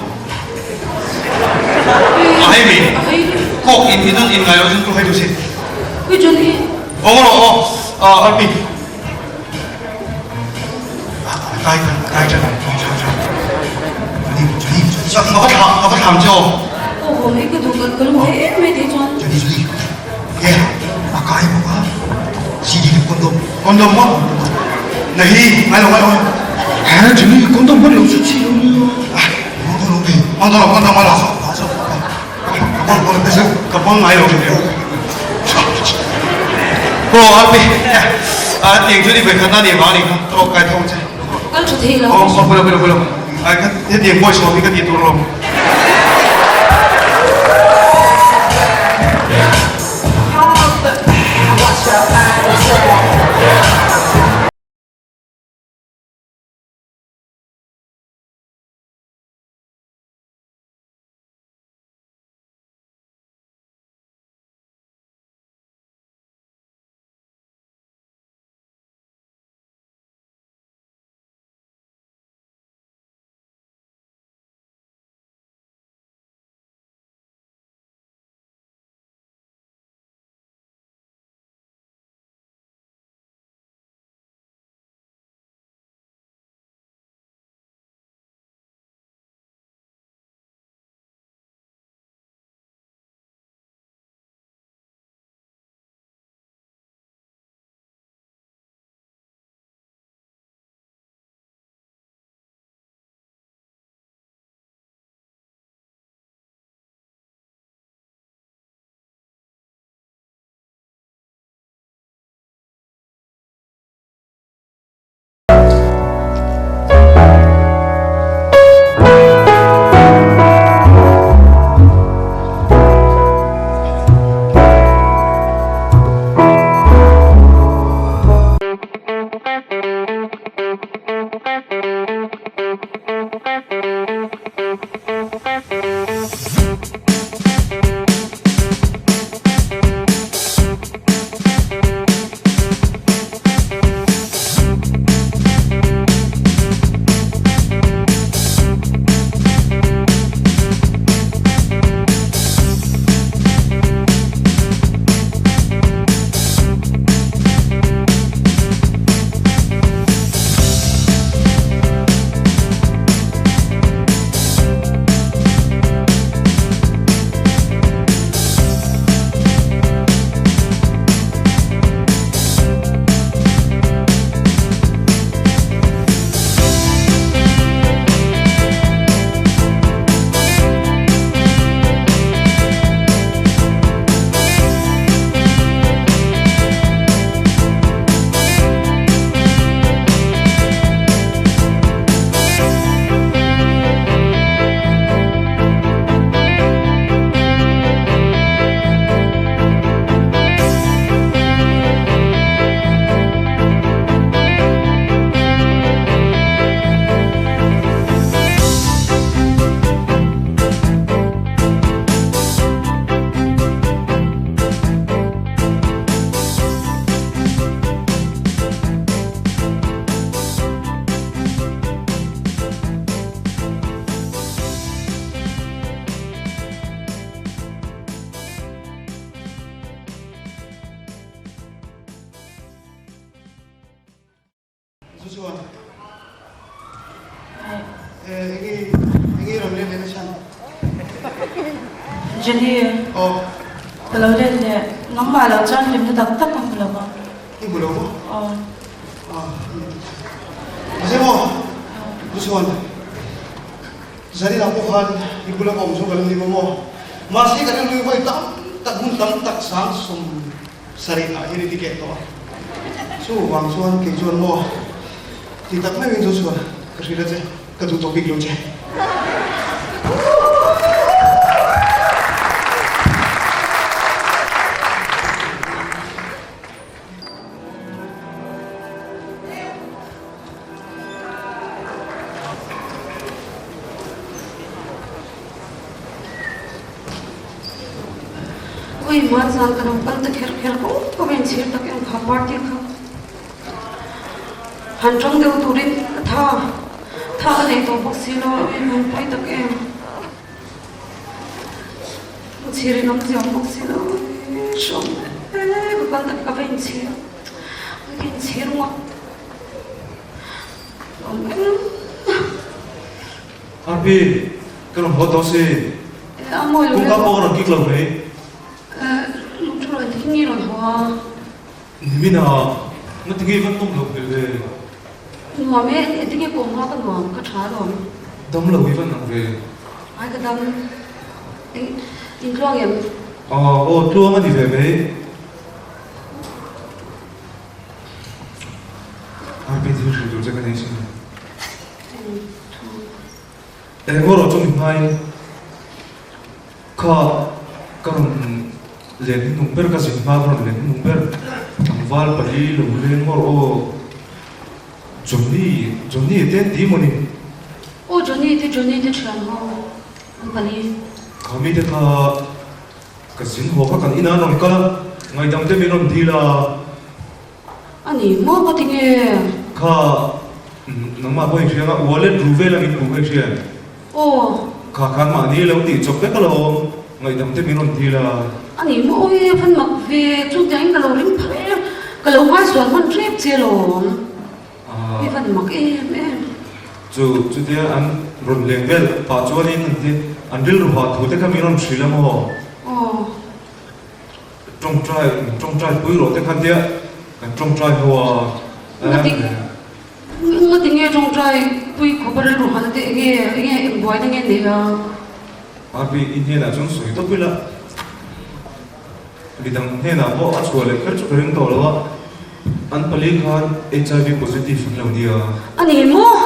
A hei mi? A hei deuh. Kawk in i dawn in ngai lo chuan ka lu hei deuh si. Ui Johnny. Aw rawh aw. Arpi. Kai tan kai tan tha tha. Johnny Johnny Johnny. Ka va thlah ka va thlam che aw. Aw haw mai ka duh ka lu hei em mai te chuan. Johnny Johnny. Ye a kai bawk a. CD te condom. Condom maw? Nahi ngai lo ngai lo. He Johnny condom hman lo chu chi lo nia. Ah hmang dawn lo mi. Hmang dawn lo condom hmang lo. Ka hmang dawn lo. Ka hmang ngai lo. Aw Arpi a tiang chu ni vawi khat na ni vang a nih kha ka rawk kai tho ang che. Kal tha thei lo. Aw aw pawilo pawilo pawilo. Ai kha hetiang voice ho hi ka tih tur alawm. Chu chuan enge enge rawn let leh na chhan? Jenny, Aw. Ka lo let leh. Nangmah loh chuan hlimna tak tak ka hmu lo va. I hmu lo maw? Aw. Mahse maw? Chu chuan Zaninah pawh khan i bula ka awm chu ka lo ni maw maw? Mahse ka rilru vawi tam tak hmun tam tak sang sawm sarih ah hian i ti keh tawh a. Chuvang chuan kei chuan maw ti tak meuhin chu chuan. Ka hrilh a che, ka duh tawh bik lo che. Ui ma chuan ka lo kal ta kher kher khawp khawp a inchhir tak em kha party kha han tawng deuh turin ka tha tha ka nei tawh bawk si lo a ui han pawi tak em inchhir in awm ziang bawk si lo hrawm e ka kal tak ka va inchhir ka inchhir ngawt awm em. Arpi, ka rawn haw tawh si. Kawngka pawh ka rawn kik lo mai. Nimina, ngatinge i va nawm lo hmel ve? Nuam e, engtinge kawngka ka nuam, ka tha alawm. Dam lo i va nang ve? Ai ka dam, in tluang em? Aw, tluang a ni ve mai. Arpi thil hrilh tur che ka nei sin. Eng erawh chu mi hmai kha ka rawn len hnung ber, ka zin hma ka rawn len hnung ber tlangval pali lo leng ngawr aw Johnny, Johnny te an ti maw ni? Aw Johnny te, Johnny te thian ho an pali. Kha mite kha ka zin haw kha kan inah an rawn kal a, ngaihdam te min rawn dil a. A ni maw ka ti nge? Kha nangmah pawh i hria nga wallet ru vel a min hmuh kha i hria em? Aw. Kha khan mahni lo tih chawp vek alawm, ngaihdam te min rawn dil a. A ni maw awi a van mak ve, chutiangin ka lo ring phah em, ka lo ngaisual hman hrep che alawm. I van mak em em. Chu chutia an rawn leng vel pah chuanin an ti an rilru hah thu te kha min rawn hrilh a maw? Aw. Tawngtai, tawngtai pui rawh te khan tia kan tawngtai ho a. Ngati ngati nge tawngtai pui khawp a rilru han te enge enge eng buaina nge nei a? Arpi i hnenah chuan sawi tawp ila midang hnenah pawh a chhuah leh kher chu ka ring tawh lo a, an pali khan HIV positive an lo nia. A ni maw?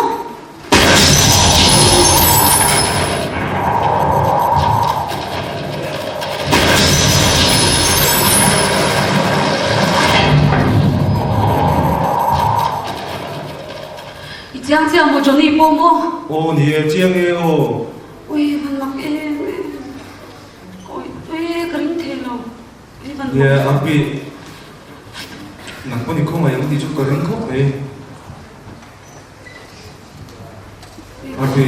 I chiang chiang maw Johnny pawh maw? Aw ni e, chiang e aw. Ui van mak em em. Awi ui ka ring thei lo. I van mak. Nia Arpi, nang pawh ni khawngaih ang tih chu ka ring khawp mai. Arpi,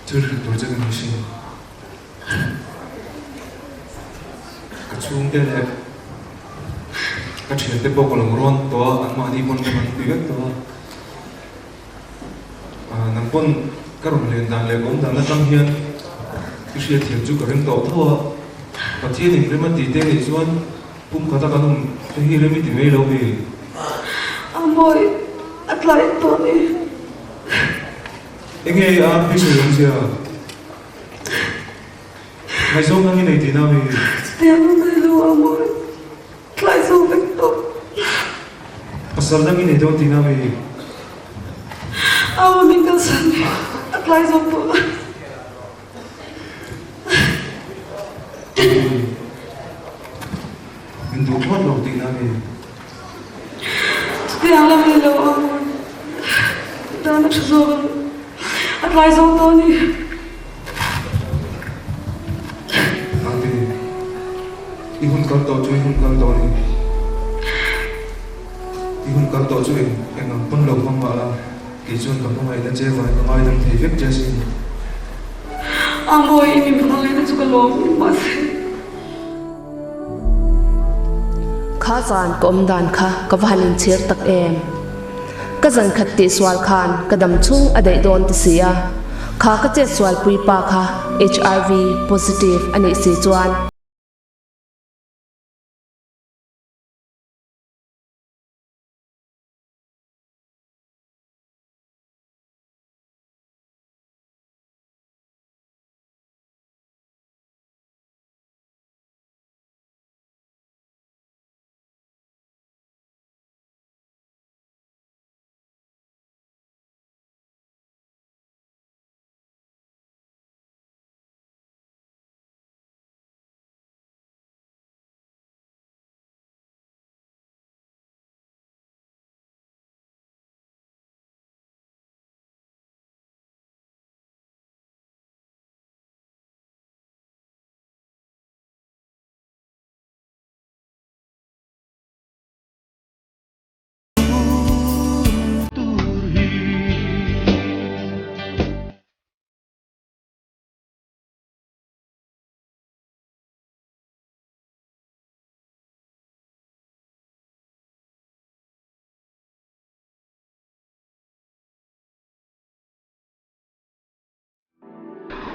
thil hrilh tur che ka ni sin. Ka chhungte leh ka thiante pawh ka lo rawn tawh a, anmahni pawn ka rawn pui vek tawh a. Nang pawn ka rawn len dan leh ka awm dan atang hian i hriatthiam chu ka ring tawh tho a. Pathian in rem a tih te nih chuan Pum khata kan awm te hi rem i ti mai lo mi? A mawi a tlai tawh ni. Enge a picture awm zia? Ngaihzawng nang i nei tihna mi? Chutiang a nei lo a mawi tlai zo vek tawh. Pasal nang i nei dawn tihna mi? Aw min kalsan a tlai zo tawh. Min duh phawt lo tihna a ni. Chutiang lam ni lo ang. Dan a tha zawk ang. A tlai zawk tawh a ni. Ate, i hun kal tawh chu i hun kal tawh a ni. I hun kal tawh chu eng eng ang pawn lo hmang mah la. Kei chuan ka hmangaihna che vangin ka ngaidam thei vek che asin. A mawi i min hmangaihna chu ka lawm mahse. Kha zan ka awm dan kha ka va han inchhir tak em. Ka zan khat tih sual khan ka dam chhung a daih dawn ti si a, kha ka chet sual pui pa kha HIV positive a nih si chuan.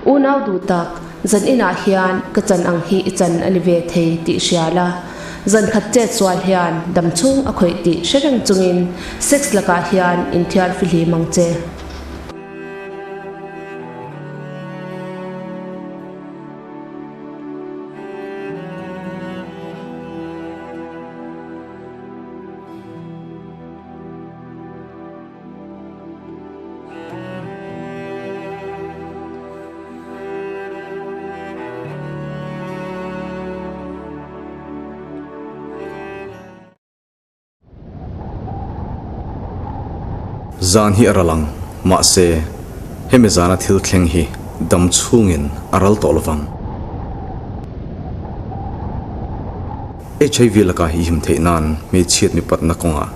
Unau duh tak, zan inah hian ka chan ang hi i chan a ni ve thei tih hria la. Zan khat chet sual hian dam chhung a khawih tih hre reng chungin sex lakah hian inthiar fihlim ang che. Zan hi a ral ang, mahse hemi zana thil thleng hi dam chhungin a ral tawh lovang. HIV lakah i him theih nan hmeichhiat mipatna kawngah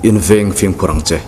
inveng fimkhur ang che.